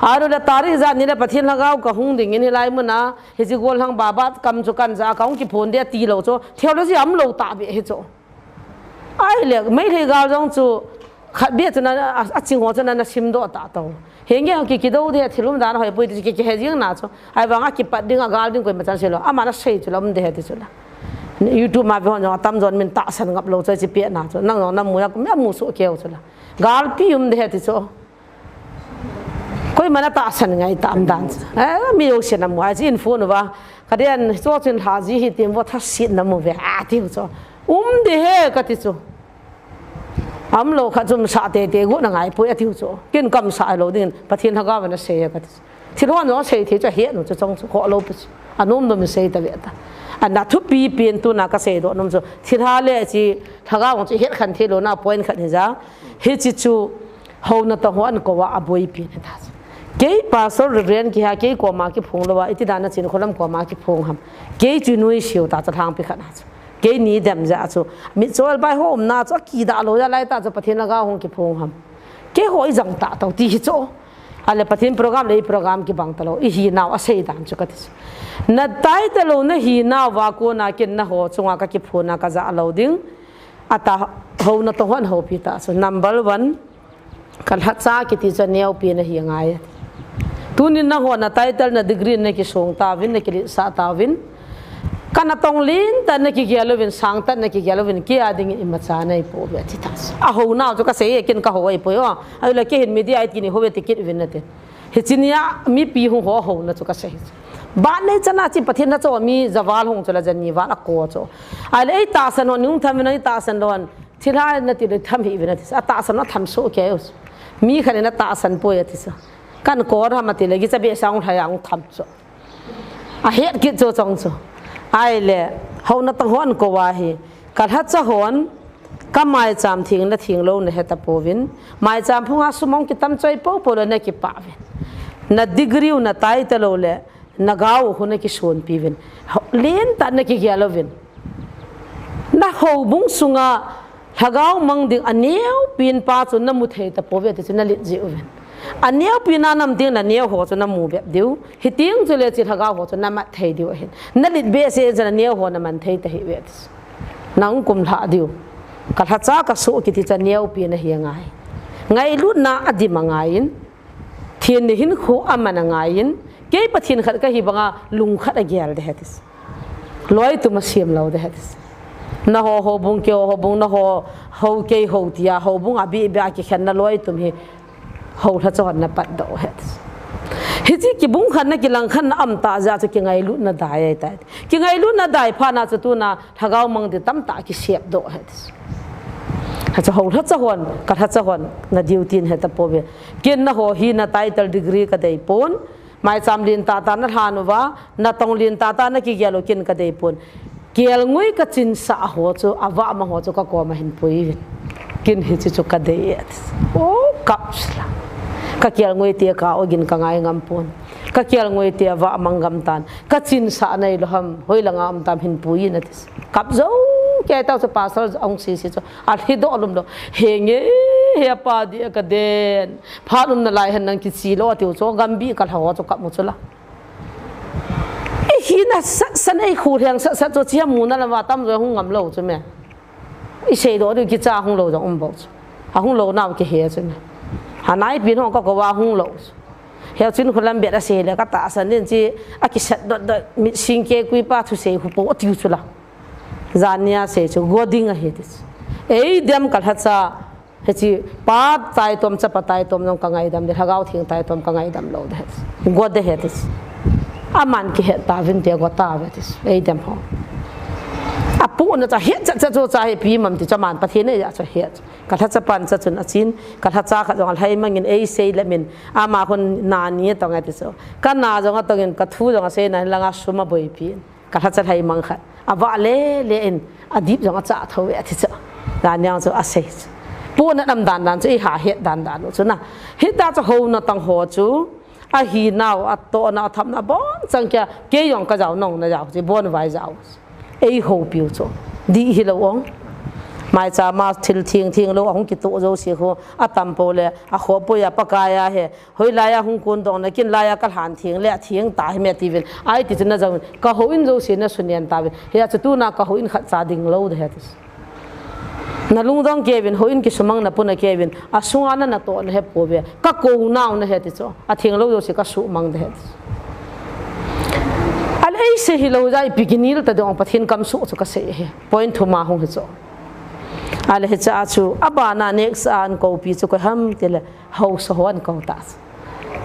Ai lou le, tarik ja ni le, Pathen lhagao ka hung ding in hilai mun a, hi ji gol hang ba ba kam chu kan ja kong ki phun de ti lou chu. Theo le ja am lou ta be hi chu. Ai le, Meitei gal jong chu, khat bia chu na, a, a ching ho chu na, na sim doh ta to. Henge ho ki, ki do de, thil um dan hoi pui ti ki, ki he jing na chu. Ai vang a kipat ding a gal ding koima chan sei lou. Ama na sei chu la um de he ti chu la. YouTube ma ve hon jong a tam jon min tahsan ngap lou chu chi pe na chu. Nang jong na mu ya, mi a mu su keu chu la. Gal pi um de he ti chu. Koima na tahsan ngai tam dan. Eh, mi lo se na mu, ai chi in phone va. Ka dian, chu chin ha ji hi tim vo tha sit na mu ve. A ti chu. Um de he ka ti chu. Am lou kha chum sa te te gu na ngai pui a ti chu. Kin kam sa lou ding, Pathen lhagao na sei ka ti chu. Thil hon jong sei thei chu he nu chu chong chu kho lou pi chu. A nom nom sei ta ve ta. A na thupi pen tu na ka sei doh nom chu. Thil ha le chi lhagao chu het khan thei lou na point khat hi ja. Hi chi chu Houna tong hon ko a, a boi pi na ta chu. Kei pastor reverend ki ha, kei koma ki phung lou a, i ti dan a chin kholam koma ki phung ham. Kei chu nui siu ta chu lhang pi khat na chu. Kei ni dem ja chu. Mi chol bai ho um na chu, a ki da lou ja lai ta chu Pathen lhagao hung ki phung ham. Kei ho i jang ta to ti hi chu. A le Pathen program le i program ki bang ta lou. I hi nau a sei dan chu ka ti chu. Na tai ta lou na hi nau va ko na kin na ho chunga ka ki phung na ka ja lou ding. A ta houna tong hon ho pi ta chu. Number one. Ka lhacha kiti chu neo pi na hi ngai. Tunin na ho na title na degree na ki song ta vin na ki li sa ta vin. Ka na tong lin ta na ki gel vin sang ta na ki gel vin ki a ding i ma cha nei po ve ti ta. A ho na chu ka sei kin ka ho ai po yo. Ai la ki hin media ai ti ni ho ve ti kit vin na te. Hi chi ni a mi pi hung ho ho na chu ka sei. Ba nei cha na chi Pathen na cho mi zawal hung chu la jan ni wal a ko chu. Ai le ei ta san ho ni hung tham na ei ta san don. Thilha na ti le tham hi ve na ti sa, a tahsan na tham so ke us. Mi khan na tahsan poi a ti sa. Kan kor ha ma ti le gi cha be sang lha yang tham so. A het kit cho chong so. Ai le, houna tong hon ko wa hi. Ka lhacha hon, ka maicham thing na thing lou na he ta po vin. Maicham phung a sum ong ki tam choi po po le na ki pa vin. Na degree u na tai ta lou le. Na gao u khu na ki son pi vin. Ho, lin ta na ki gel vin. Na houbung sunga lhagao mang ding a neo pin pa chu na mu thei ta po ve ti chu na lit ji u vin. A neo pin a nam ding na neo ho chu na mu bep diu. Hi ting chu le chi lhagao ho chu na mat thei diu ahin. Na lit be se chu na neo ho na man thei ta hi ve ti chu. Na ung kum lha diu. Ka lhacha ka so kiti cha neo pin a hi ngai. Ngailut na a dim a ngai in. Thien ni hin khu a man a ngai in, kei Pathen khat ka hi banga lung khat a gel de he ti. Loi tum a siam lou de he ti. Na ho houbung kei ho houbung na ho, ho kei ho tia, houbung a bi bi a ki khen na loi tum hi, ho lha chon na pat do he ti. Hi chi ki bung khan na ki lang khan na am ta ja chu ki ngailut na dai ai ta. Ki ngailut na dai pha na chu tu na lhagao mang di tam ta ki siap do he ti. Hiche ho lhacha hon, ka lhacha hon, na duty in heta pouve. Ken na ho hi na title degree ka dei pon, maicham lin tah tah na lhan uva, na tong lin tah tah na kigel u ken ka dei pon. Kelngoi ka chinsah ho chu, avahmang ho chu ka koma hin pui uvin. Ken hiche chu ka dei e. O, kap sila. Ka kelngoi te ka ogin ka ngai ngam pon. Ka kelngoi te avahmang gam tan. Ka chinsah nei lou ham, hoi langa um tam hin pui in ati. Kap jou, kei tah chu pastor ahung sese chu. Alhi doh lum lou. Henge, he pa dia ka den. Phat um nalai hen nang kichi lou atiu chu. Gambi ka lha ho chu kap mu chu la. I hi na sat san ei khu lheng sat sat chu chia mu na la va tam jo hung ngam lou chu me. I sei doh diu kicha hung lou jong um bou chu. Ahung lou nau kihe chu me. Hanai pin hong ka kou va hung lou chu. Heu chin khu lam bet a sei le ka tahsan din chi a kisat dot dot mit sing ke kui pa thu sei khu po tiu chu la. Jan nia sei chu go ding ahi ti chu. Ei dem ka lhacha, hiche pa taitom chapa taitom jong ka ngaidam de, Lhagao Theng taitom ka ngaidam lou de. Go de he ti chu. Aman kihet tauvin te go tauve ti chu. Ei dem ho. Apu na cha het cha cha chu cha he pi mam ti cha man Pathen nei ya cha het. Ka lhacha pan cha chun achin, ka lhacha khat jong alhai mangin ei sei le min. Ama khun na ni atong e ti chu. Ka na jong atongin, ka thu jong asei na langa sum aboipi in. Ka lhacha lhai mang khat. Avah le le in, adip jong acha tho e ti chu. Jan nia chu asei chu. Pu na nam dan dan chu i ha het dan dan u chu na. Hita chu ho na tang ho chu. Ahi nau, atoh na, atham na, bon chang kia, kei jong ka jao nong na jao, chi bon vai jao. Ei ho piu chu. Di hi lou ong. Maicham a thil thing thing lou, ahung kitoh jouse ho, atam po le, akhoh poi a Pakai a he, hoilai a hung kun dong na kin lai a ka lhan thing le, thing ta hi me tivin. Ai ti chu na jong, ka houin jouse na sunian tauvin. Hia chu tuna ka houin khat cha ding lou de he ti. Na lungdong kei uvin, houin kisumang na puna kei uvin, asunga na natoh na he pouve, ka kou nau na he ti chu, atheng lou jouse ka sumang de he ti chu. Ale ei sei hilou jeh ipi kinel ta dong Pathen kamsuh chu ka sei ahi, point thum a hung hi chu. Ale hiche a chu, abana next a an koupi chu koi ham tile, haosa ho an kou ta chu.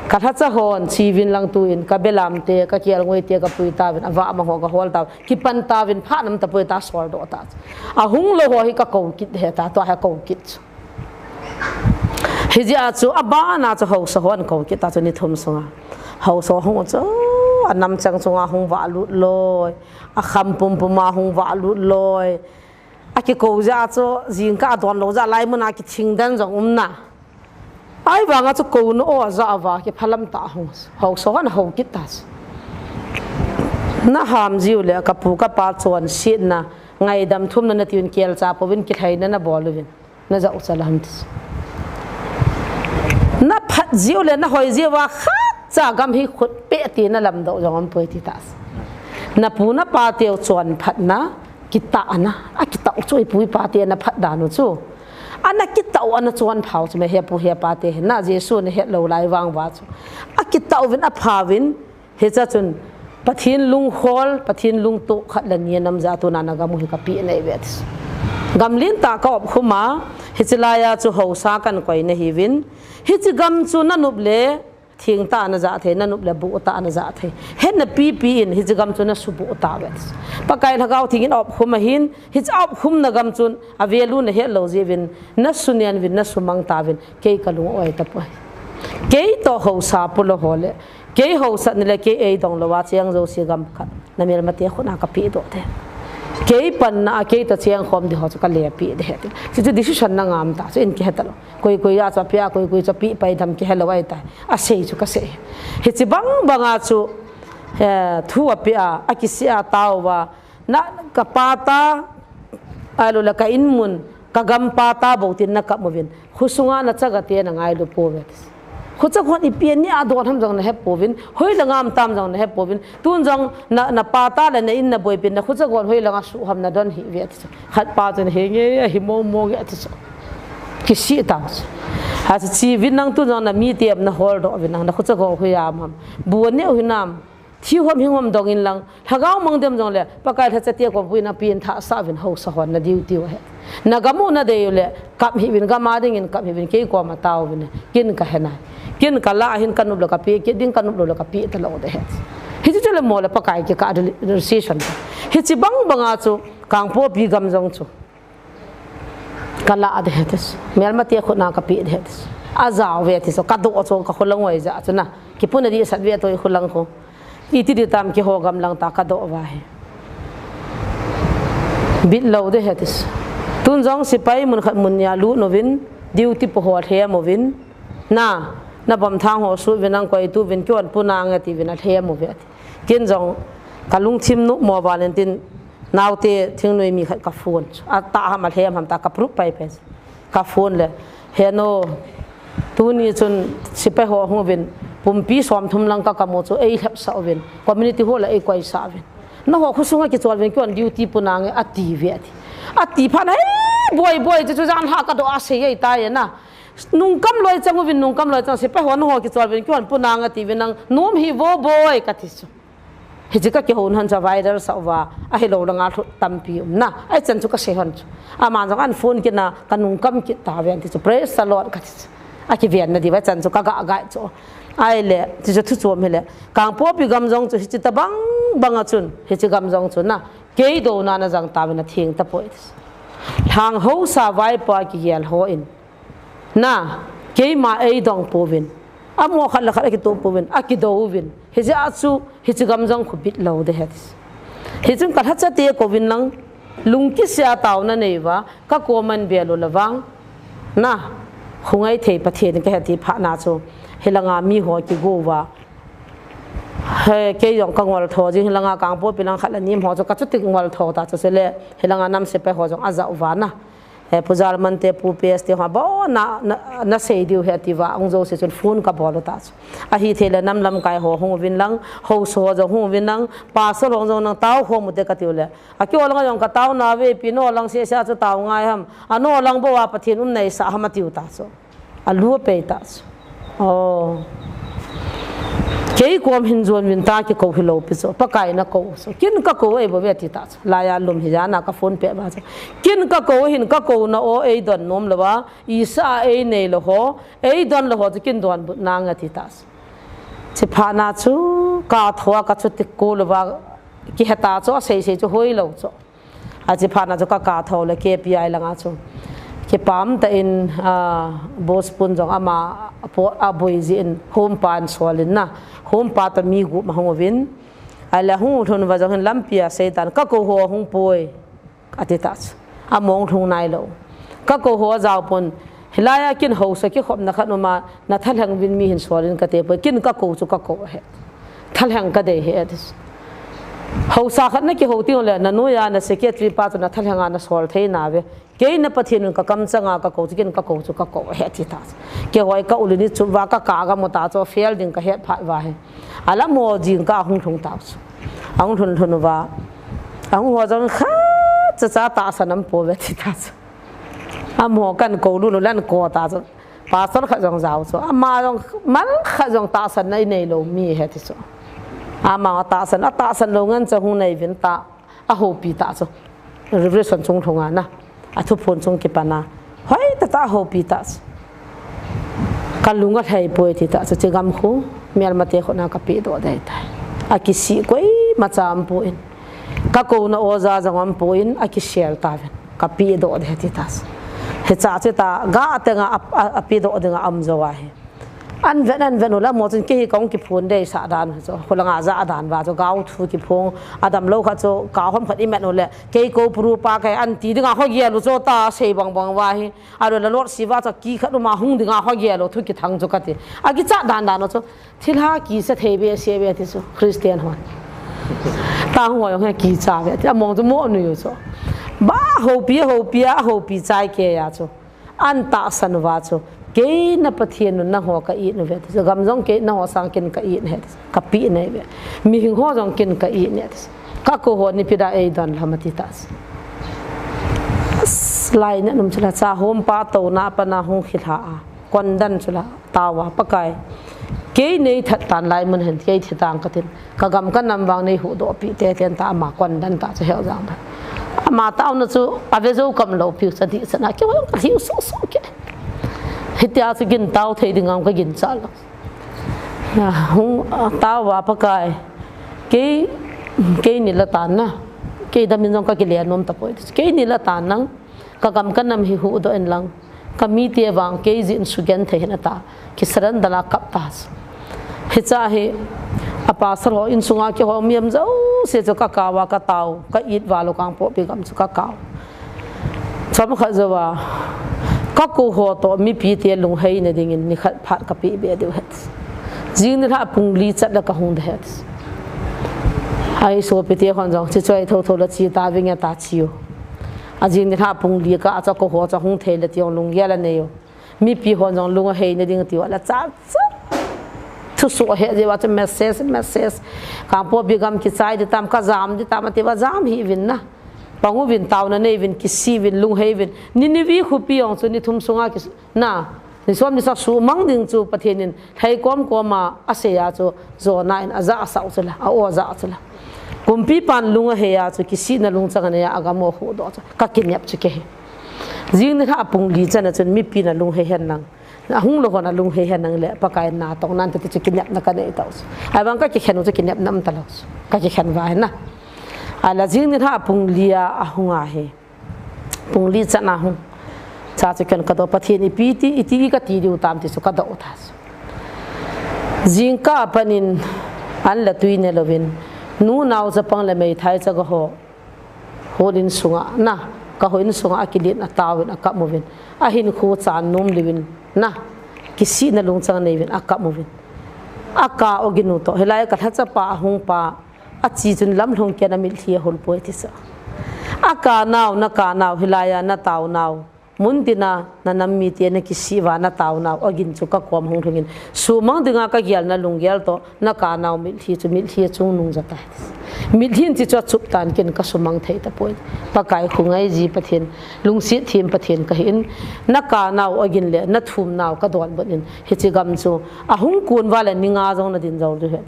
Ka lhacha hon, chi uvin lang tuin, ka belam te, ka kelngoi te, ka pui tauvin, avahmang ho ka hol tauvin, kipan tauvin, phat nam tapoi ta sol doh ta. Ahung lou ho hi ka kou kit he ta, tua hi kou kit chu. Hijeh a chu, abana chu haosa hon kou kit ta chu ni thum sunga. Haosa hung chu, anam chang chunga hung vah lut loi, akham pumpum a hung vah lut loi. Akikou jeh a chu, jingkah adon lou jeh a lai mun a kithing den jong um na. Ahivanga chu kouna o aja uva, kiphalam tah hung, haosa hon hou kit ta chu. Na ham jiu le, ka pu ka pa chonsetna, ngaidam thumna na tiuvin kelcha pouvin kilhaina na bol uvin. Na jao cha lam ti chu. Na phat jiu le, na hoi jiu va khat cha gam hi khut peh ti na lamdoh jong um poi ti ta chu. Na pu na pa teu chonphatna, kitahna, akitah u chu i pu i pa te na phat dan u chu. Ana kitah u, ana chonpha u chu me he pu he pa te, na Jesu na het lou lai vang uva chu. Akitah uvin, apha uvin, hiche chun Pathen lunghol, Pathen lungtoh khat le ni anam jeh a tuna na gam u hi ka peh nei ve ti chu. Gam lentah ka op khum a, hiche lai a chu haosa kan koi na hiuvin. Hiche gam chu na nop le, theng tah na ja thei, na nop le boh tah na ja thei. Hetna pipi in hiche gam chu na suboh tauve. Pakai Lhagao Theng in a op khum ahin, hiche a op khumna gam chun a value na het lou jeh uvin, na sunian uvin, na sumang tauvin, kei ka lung oi tapoi. Kei toh haosa pu lou ho le, kei haosatna le kei eidong lou a cheng jouse gam khat. Na melmate khut a ka peh doh te. Kei panna a kei toh cheng khom di ho chu ka le peh de he ti. Chuchu decision na ngam ta chu in kihe ta lou. Koi koi a chu apeh a, koi koi chu apeh pai dam kihe lou ahi tai. Asei chu ka sei. Hiche bang bang a chu, eh, thu apeh a, akisih a tao uva. Na ka pa ta, ahilou le ka in mun, ka gam pa ta bou tin na kap uvin. Khosunga na chaga te na ngailu pouve ti chu. Khocha khon ipi a nia don ham jong na he pouvin, hoilanga um tam jong na he pouvin, tun jong na, na pa ta le na in na boipi in na khocha khon hoilanga suh ham na don hih uve ti chu. Khat pa chun henge ahi momo nge ti chu. Kisih tau chu. Hichu chi uvin nang tun jong na mite na holdoh uvin nang na khocha khon hoiya um ham. Bu aneh u hinam. Thi hom hing hom dong in lang, lhagao mang dem jong le, Pakai lhacha te kom puina pen thah sa uvin haosa hon na duty u ahi. Na gam u na dei u le, kap hih uvin, gam a ding in kap hih uvin, kei koma tao uvin, kin ka he nai. Kin ka la ahin ka nop le ka pe, kei ding ka nop lou le ka pe ta lou de he. Hichu chu le mo le Pakai kikah decision. Hichi bang bang a chu, Kangpokpi gam jong chu. Kala de he ati chu. Melmate khut na kapeh de he ati chu. Ajao ve ati chu. Kadoh chu, kakholang oi ja chu na. Kipuna di sat ve to ikholang khu. Iti di tam kiho gamlang ta kadoh va he. Bit lou de he ati chu. Tun jong sepai mun khat mun nia lut uvin, duty pu ho lhem uvin. Na, na bomthang ho sut uvin, nang koi tu uvin, kihon pu nange ati uvin alhem uve ati. Ken jong kalungthim numo val in tin, naote thingnoi mi khat kaphone chu. Atah ham alhem ham ta kaproof pai pai. Kaphone le, he nu, tuni chun sepai ho hung uvin, pumpi somthum lang kakamu chu, eilhep sah uvin, community hall a eikoi sah uvin. Naho khosunga kichol uvin, kihon duty pu nange ati uve ati. Ati phat na, "He, boi, boi," chu chu jan ha kadoh a sei ei ta e na. Nungkam loi chang uvin, nungkam loi chang, sepai ho naho kichol uvin, kihon pu nange ati uvin nang, nom hi vo boi, kati chu. Hiche kakihou hon chu viral sah uva, ahilou langa lhut tampi um na. Ahi chan chu kasei hon chu. Aman jong an phone kit na, kanungkam kit tave ati chu. Praise the Lord kati chu. Akiven na diu ahi chan chu kaga gai chu. Ahile, ti chu thu chom hile. Kangpokpi gam jong chu hiche tabang banga chun, hiche gam jong chu na. Kei douna na jang tave na theng tapoi. Lhang haosa vaipa kigel hon. Na, keima eidong pouvin. Amaho khat le khat akitoh pouvin, akidou uvin. Hijeh a chu, hiche gam jong khu bit lou de he ati. Hichun kalhacha te kouvin lang, lungkisih a taona nei uva, kakom in bel u le vang. Na, hungai thei Pathen kahi ti phat na chu, hilanga miho kigo uva. He, kei jong kangol tho jing, hilanga Kangpokpi lang khat le ni ho chu kachuti ngol tho ta chu chule, hilanga nam sepai ho jong aja uva na. He, Pu Jalman te, Pu P S te ho, bou na, na, nasei diu he ati uva, ahung jouse chun phone kabol u ta chu. Ahithei le nam lamkai ho hung uvin lang, haosa ho jong hung uvin lang, pastor ho jong nang tao khom u te kati u le. Akiho lang jong katao nauve, ipi naho lang sese a chu tao ngai ham. Anaho lang bou a Pathen um naisah ham ati u ta chu. Alu apei ta chu. Oh. Kei kom hin jon uvin ta kikou hilou pi chu. Pakai nakou chu. Ken kakou ahi bou ve ati ta chu. Laiya lum hi jana kaphone peh uva chu. Ken kakou hin kakouna o eidon nom lou va. Isah a einei lou ho. Eidon lou ho chu ken donbut nange ati ta chu. Hiche phat na chu katho a kachuti kol uva. Kihe ta chu asei sei chu hoilou chu. Hiche phat na chu kaka tho le K P I langa chu. Kipah tah in, ah, boss pun jong ama apo-, aboi jeh in Hompa in sol in na. Hompa toh mi gup ahung uvin. Ahile hung lhun uva jong hin lampi a seitan, kakou ho ahung poi. Ati ta chu. Among lhung nailou. Kakou ho ajao pon. Hilai a ken haosa kikhopna khat um a, nathalheng uvin mi hin sol in kate poi, ken kakou chu kakou ahi. Thalheng kadei ahi ati. Haosa khat nakihou teng le, nanoiya, na secretary pa chu nathalheng a nasol thei nauve. Kei na Pathen un kakamchang a kakou chu, ken kakou chu kakou ahi ati ta chu. Keiho hi ka ul in ichup uva, kaka kamu ta chu, fail ding kahet phat uva ahi. Alam ho jingkah a hung lhung ta chu. Ahung lhun lhun uva. Ahung ho jong khat cha cha tahsan aum pouve ati ta chu. Amaho kakou lou lou le akou ta chu. Pastor khat jong jao chu. Ama jong mal khat jong tahsanna inei lou mi ahi ati chu. Ama tahsan, atahsan lou ngen chu hung nei uvin ta. Ahoupi ta chu. Revelation chung lhunga na. Athuphon chung kipan a. Hoitah tah ahoupi ta chu. Kalung alhai poi ati ta chu. Hiche gam khu. Melmate khut na kapeh doh ding ahitai. Akisih koima cha aum poi. Kakouna oja jong aum poi. Akisel tauvin. Kapeh doh ding ati ta. Hiche chu ta, ga tenga a, a, apeh doh dinga aum jou ahi. Ahin vet, ahin vet u le, amaho chun kei hi kahung kiphong deisah dan u chu. Khulanga ja dan uva chu, gao thu kiphong, adam lou khat chu, kahom khat iman u le, kei kou puru pa kei ahi ti dinga kho gel u chu ta, sei bang bang uva hi. Alou le lotsi uva chu, kikhat uma hung dinga kho gel u, thu kithang chu kati. Akichat dan dan u chu. Thilha kicha thei behseh ve ti chu, Christian hon. Tahung ho jong hi kicha ve ti, among chu mo nui u chu. Ba houpi, houpi a, houpi chai kei a chu. Ahin tahsan uva chu. Kei na Pathen un nangho ka it uve ti chu. Gam jong kei nangho sang ken ka it ahi ti chu. Kapeh nahi ve. Mihing ho jong ken ka it ahi ti chu. Kakou ho ni pida eidon lou ham ati ta chu. As, lainat um chu la cha Hompa touna a pat na hung khilha a. Kondan chu la. Taova, Pakai. Kei nei that tan lai mun hin, kei thi tang katin. Ka gam ka nam vang nei huhdoh pi tei ten ta ama kondan ta chu hel jang ta. Ama taona chu ave jou kam lou pi chu dih chan a kei vang ka hiu so so kei. Hitia chu gin tao thei ding ang ka gin cha lou. Ya, hung, ah, taova Pakai. Kei, kei ni la tan na. Kei damin jong ka kile nom ta poi. Kei ni la tan nang. Ka gam ka nam hi huhdoh in lang, ka mite vang kei jeh in sugenthei hih in ati a, kisurrender a kap ta. Hiche hi a pastor ho insunga keiho mihem jouse chu ka kap a, ka tao, ka it val u Kangpokpi gam chu ka kap. Chomkhat jouva ka kou ho toh mipite lungheina dingin nikhat phat ka peh be diu ahi. Jing nilhah pung li chat le ka hung ding ahi. Ahi sopite hon jong, "Chi choi thotho le chi ta vinge ta chi u." A jing nilhah pung li kah a chu kou ho chu hung thei le ti jong lunggel anei u. Mipi hon jong lung aheina ding tiu a la cha cha. Thusoh ahe jeh uva chu message, message. Kangpokpi gam kichai ding tam, ka jam ding tam, ati uva jam hih uvin na. Pang uvin, taona nei uvin, kisih uvin, lunghei uvin. Nineveh khopi jong chu ni thum sunga ki, na, ni som ni sagi suhmang ding chu Pathen in lhai kom kom a asei a chu Jonah in aja asah u chu la, a o aja chu la. Kumpipan lung ahei a chu kisihna lungchang anei a, agam u ahuhdoh chu. Ka kinep chu kei hi. Jing nilhah pung li chan a chun mipi na lunghei hen lang. Ahung lou hon alunghei hen lang le, Pakai in na tong nan te ti chu kinepna ka nei tau chu. Ahivang ka kikhen u chu kinepna um talou chu. Ka kikhen uva ahi na. Ahile jing nilhah pung li a ahung ahi. Pung li chan a hung. Cha chu ken ka doh, Pathen ipi ti, iti ka ti diu tam ti chu ka doh u ta chu. Jingkah a pat in an le tui ne louvin, nu nao chapang le meithai chaga ho, hol in sunga na, ka hol in sunga akilen, atao uvin, akap uvin, ahinkho chan nom louvin na, kisihna lungchang anei uvin, akap uvin. Aka ogin u toh, hilai ka lhacha pa, ahung pa, achi chun lamlhong ken amitlhi ahol poi ti chu. Aka nao, na ka nao, hilai a na tao nao, mun tin a na nam mite na kisih uva na tao nao ogin chu ka kom hung lhung in, suhmang dinga ka gelna lunggel toh na ka nao mitlhi chu mitlhi achungnung ja tai. Mitlhi in chi chu achup tan, ken ka sumang thei tapoi. Pakai khongai ji Pathen, lungset them Pathen ka hi in, na ka nao ogin le na thum nao ka donbut in, hiche gam chu ahung kun uva le ni nga jong na din jou diu ahi.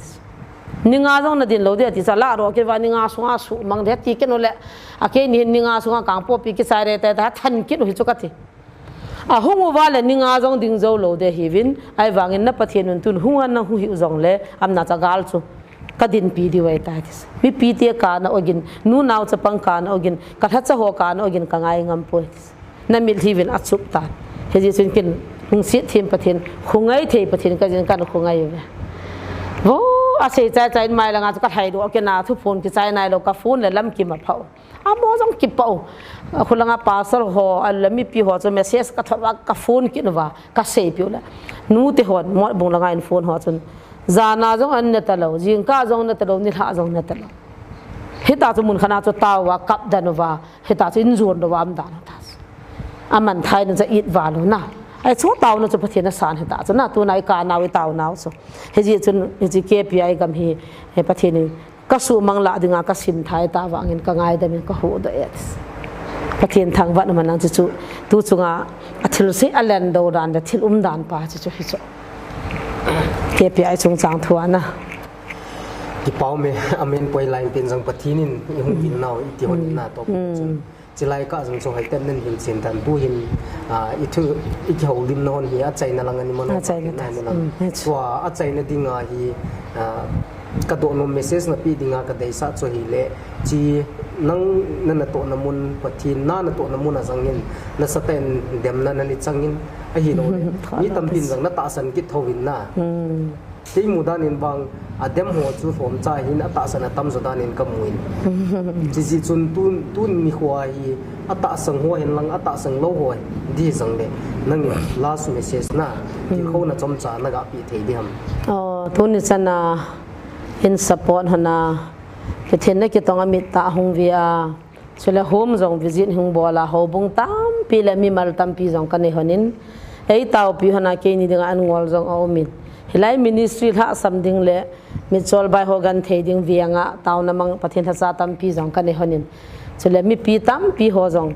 Ni nga jong na din lou ding ati chu, la ro kit uva ni nga sunga suhmang ding ati kit u le, a keini hin ni nga sunga Kangpokpi kichai re te ta than kit u hi chu kati. Ahung uva le ni nga jong ding jou lou ding ahiuvin, ahivangin na Pathen un tun hung a na hung hih u jong le, amna cha gal chu ka dinpi diu ahi tai ti. Mipite ka na ogin, nu nao chapang ka na ogin, ka lhacha ho ka na ogin ka ngai ngam poi ti. Na mitlhi uvin achup tan. Hijeh chun ken lungset them Pathen, khongai thei Pathen ka jin kan khongai uve. Vo, asei chai chai in mai langa chu ka lhai doh kit a, thu phone kichai nai lou, ka phone le lam kim apha u. Amo jong kipah u. Khulanga pastor ho, a le mipi ho chu message ka thot uva, ka phone kit uva, ka seipeh u le. Nu te hon, Motbung langa in phone ho chun, jan a jong an ne talou, jingkah jong ne talou, nilhah jong ne talou. Hita chu mun khat a chu tao uva, kap den uva. Hita chu in jon lou a um dan u ta chu. Aman thai na cha it val u na. Ahi chu taona chu Pathen asan hita chu na, tuna i ka nao i tao nao chu. Hijeh chun, hiche K P I gam hi, he Pathen in ka suhmang lah dinga ka sim thai ta vangin ka ngaidam in ka huhdoh e. Pathen thangvah in um hen lang chu chu. Tu chunga a thil sei a len do dan le thil um dan pa chu chu hi chu. K P I chungchang thu a na. Kipah ume, amen poi, line pen jong Pathen in i hung pin nau, i ti hon in na toh. Chulai kah jong chu hoitah in nahin hilchen tan, tuhin, ah, i thu, i kihoulimna hon hi achaina lang a ni mano, achaina lang. Tua achaina dinga hi, ah, ka dohnom message na pe dinga ka deisah chu ahile, chi nang na natohna mun, Pathen na natohna mun a jangin, nasatah in demna na ni changin, ahilouleh mi tampin jong na tahsan kit thouvin na. Kei mu danin vang, adem ho chu lhomcha hin atahsan atam jo danin ka mu in. Chijeh chun tun, tun nikho hi atahsan ho hen lang, atahsan lou ho ding jongle, nangin last message na, tilkhouna chomcha na ga pe thei ding ham? Oh, tuni chan a in support hon a, Pathen na kitong a mit tah hung ve a, chule home jong visit hung bol a, houbung tampi le mimal tampi jong ka nei hon in, ei taopi hon a keini dinga an ngol jong aum in. Hilai ministry lhahsam ding le mitchol bai ho genthei ding veng a taona mang Pathen lhacha tampi jong ka nei hon in. Chule mipi tampi ho jong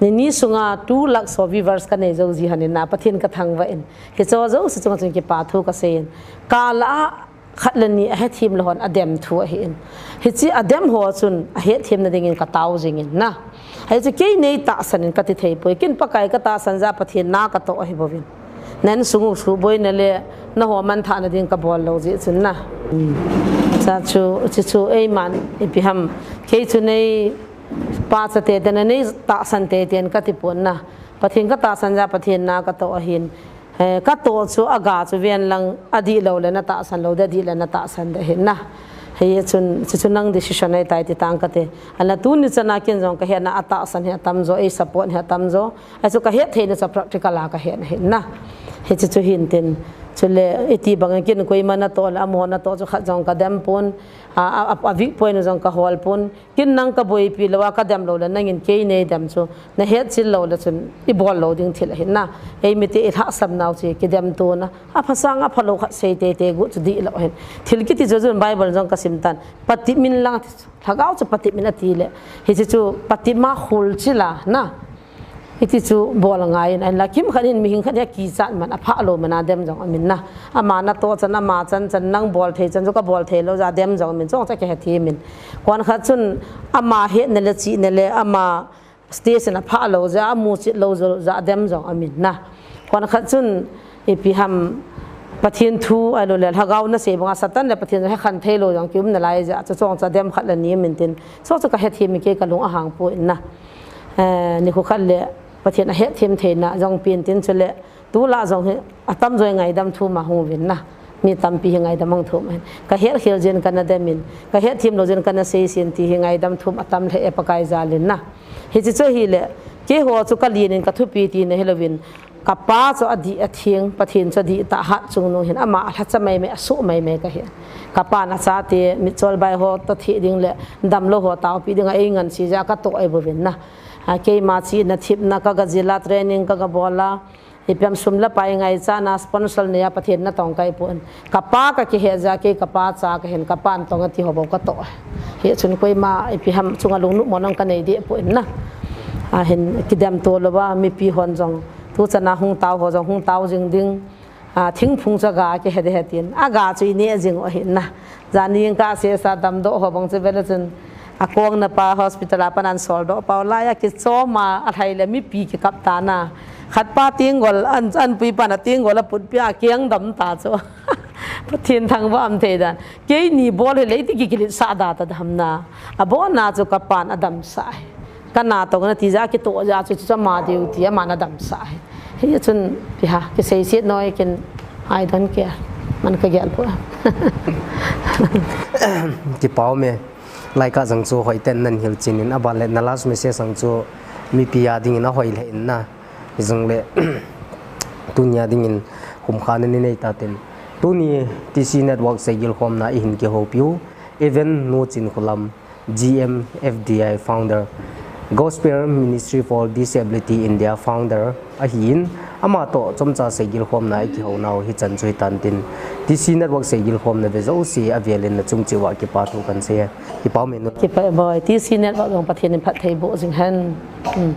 nini sunga two lakhs ho viewers ka nei jou ji hon in na, Pathen ka thangvah in. Hiche jouse chunga chun kipa thu ka sei in. Ka la a khat le ni ahethem lou hon adem thu ahi in. Hiche adem ho chun ahetthemna dingin ka tao jing in na. Hiche kei nei tahsan in ka ti thei poi. Ken Pakai ka tahsan jeh a Pathen na ka toh ahi bouvin. Na insung u suhboina le na ho manthahna ding ka bol lou jeh chun na. Cha chu, chu chu eiman ipi ham. Kei chu nei Pa chate te na nei tahsan tei ten ka ti pon na. Pathen ka tahsan ja Pathen na ka toh ahin. Eh, ka toh chu aga chu ven lang adih lou le na tahsan lou ding, adih le na tahsan ding ahin na. Hei chun, chu chu nang decision ahi tai ti tang ka ti. Ana tuni chana ken jong ka hetna a tahsan hi atam jo, ei support hi atam jo. Ahi chu ka het theina chu practical a ka het ahin na. Hei chu chu hin tin. Chule iti bang ken koima na toh le amaho na toh chu khat jong ka dem pon. A, a, a, a weak point jong ka hol pon. Ken nang ka boipi lou a ka dem lou le nangin kei nei dem chu na hetchil lou le chun i bol lou ding thil ahin na. Ei mite i lhahsam nau chu kidem tona. A pha sang a pha lou khat sei tei tei gu chu dih lou ahin. Thil kiti chu chun Bible jong ka sim tan. Patep in lang ti chu. Lhagao chu patep in ati le. Hiche chu patep ma khul chila na. Hiti chu bol angai in, ahinla kimkhat in mihing khat hi akichat man, aphah lou man a dem jong amin na. Ama na toh chan, ama chan chan, nang bol thei chan chu ka bol thei lou jeh a dem jong amin, chong cha kihethem in. Koi khat chun ama hetna le chihna le ama station aphah lou jeh a, amu chit lou jeh a dem jong amin na. Koi khat chun ipi ham Pathen thu ahilou le lhagao na sei banga Satan le Pathen jong hekhen thei lou jong kium nalai jeh a, chu chong cha dem khat le ni amin tin. Chong cha ka hethem in kei ka lung ahang poi na. Eh, nikho khat le Pathen a hetthem theina jong pen tin chule tulai jong hi atam jo ngaidam thum a hung uvin na. Mi tampi hi ngaidam hung thum ahin. Ka hetkhel jeh in kana dem in, ka hetthem lou jeh in kana seisin ti hi ngaidam thum atam lheh e Pakai jal in na. Hiche chu ahile, keiho chu ka lin in ka thupi tina hilouvin, ka pa chu adih atheng, Pathen chu adih tah hat chungnung hin, ama alhacha maimai, asuh maimai kahi. Ka pan achate, mitchol bai ho toh theh ding le damlou ho taopi dinga eingansei jeh a ka toh ahi bouvin na. A, keima chihna thepna ka ga jil a, training ka ga bol a, ipi ham sum le pai ngaichat na sponsor nei a Pathen natong ka hi pon. Ka pa ka kihe jeh a kei ka pa cha kahin, ka pan tong ati ho bou ka toh. Hichun koima ipi ham chunga lungnom mo nang ka nei deh pon na. Ahin kidem to louva mipi hon jong, tu chana hung tao ho jong hung tao jing ding. A, thingphung chu aga kihe ding ahi tin. Aga chu ineh jing u ahi na. Jani jingkah sesa damdoh ho bang chu vele chun. Akong na pa hospital a pan ahin soldoh pau lai a kichom a, alhai le mipi kikap tan a. Khat pa tenggol an, anpui pan a tenggol aputpi a keng dam ta chu. Pathen thangvah um thei dan. Keini bol hile iti kikiletsah da ta dam na. Abon a chu ka pan adamsah ahi. Ka natong na ti jeh a kitoh jeh a chu chu ama diu ti ama nadamsah ahi. Hichun ipi ham kiseiset noi ken, I don't care. Man ka gel poi. Kipa um e. Lai kah jong chu hoiten nan hilchen in, aban le na last message jong chu mipi a dingin ahoi lheh in na. Hijongle tunia dingin khumkhana nei nei taten. Tuni T C Network seigilkhomna ihin kihoupiu Reverend Nu Chinkholam, G M F D I founder, Gospel Ministry for Disability India founder ahin, ama toh chomcha seigilkhomna ikihounau hichan chu hitan tin, T C Network seigilkhomna ve jouse avelin nachung cheh uva kipa thu kahin sei e. Kipa um e nu. Kipa e boi, T C Network jong Pathen in phatthei boh jing hen. Hmm.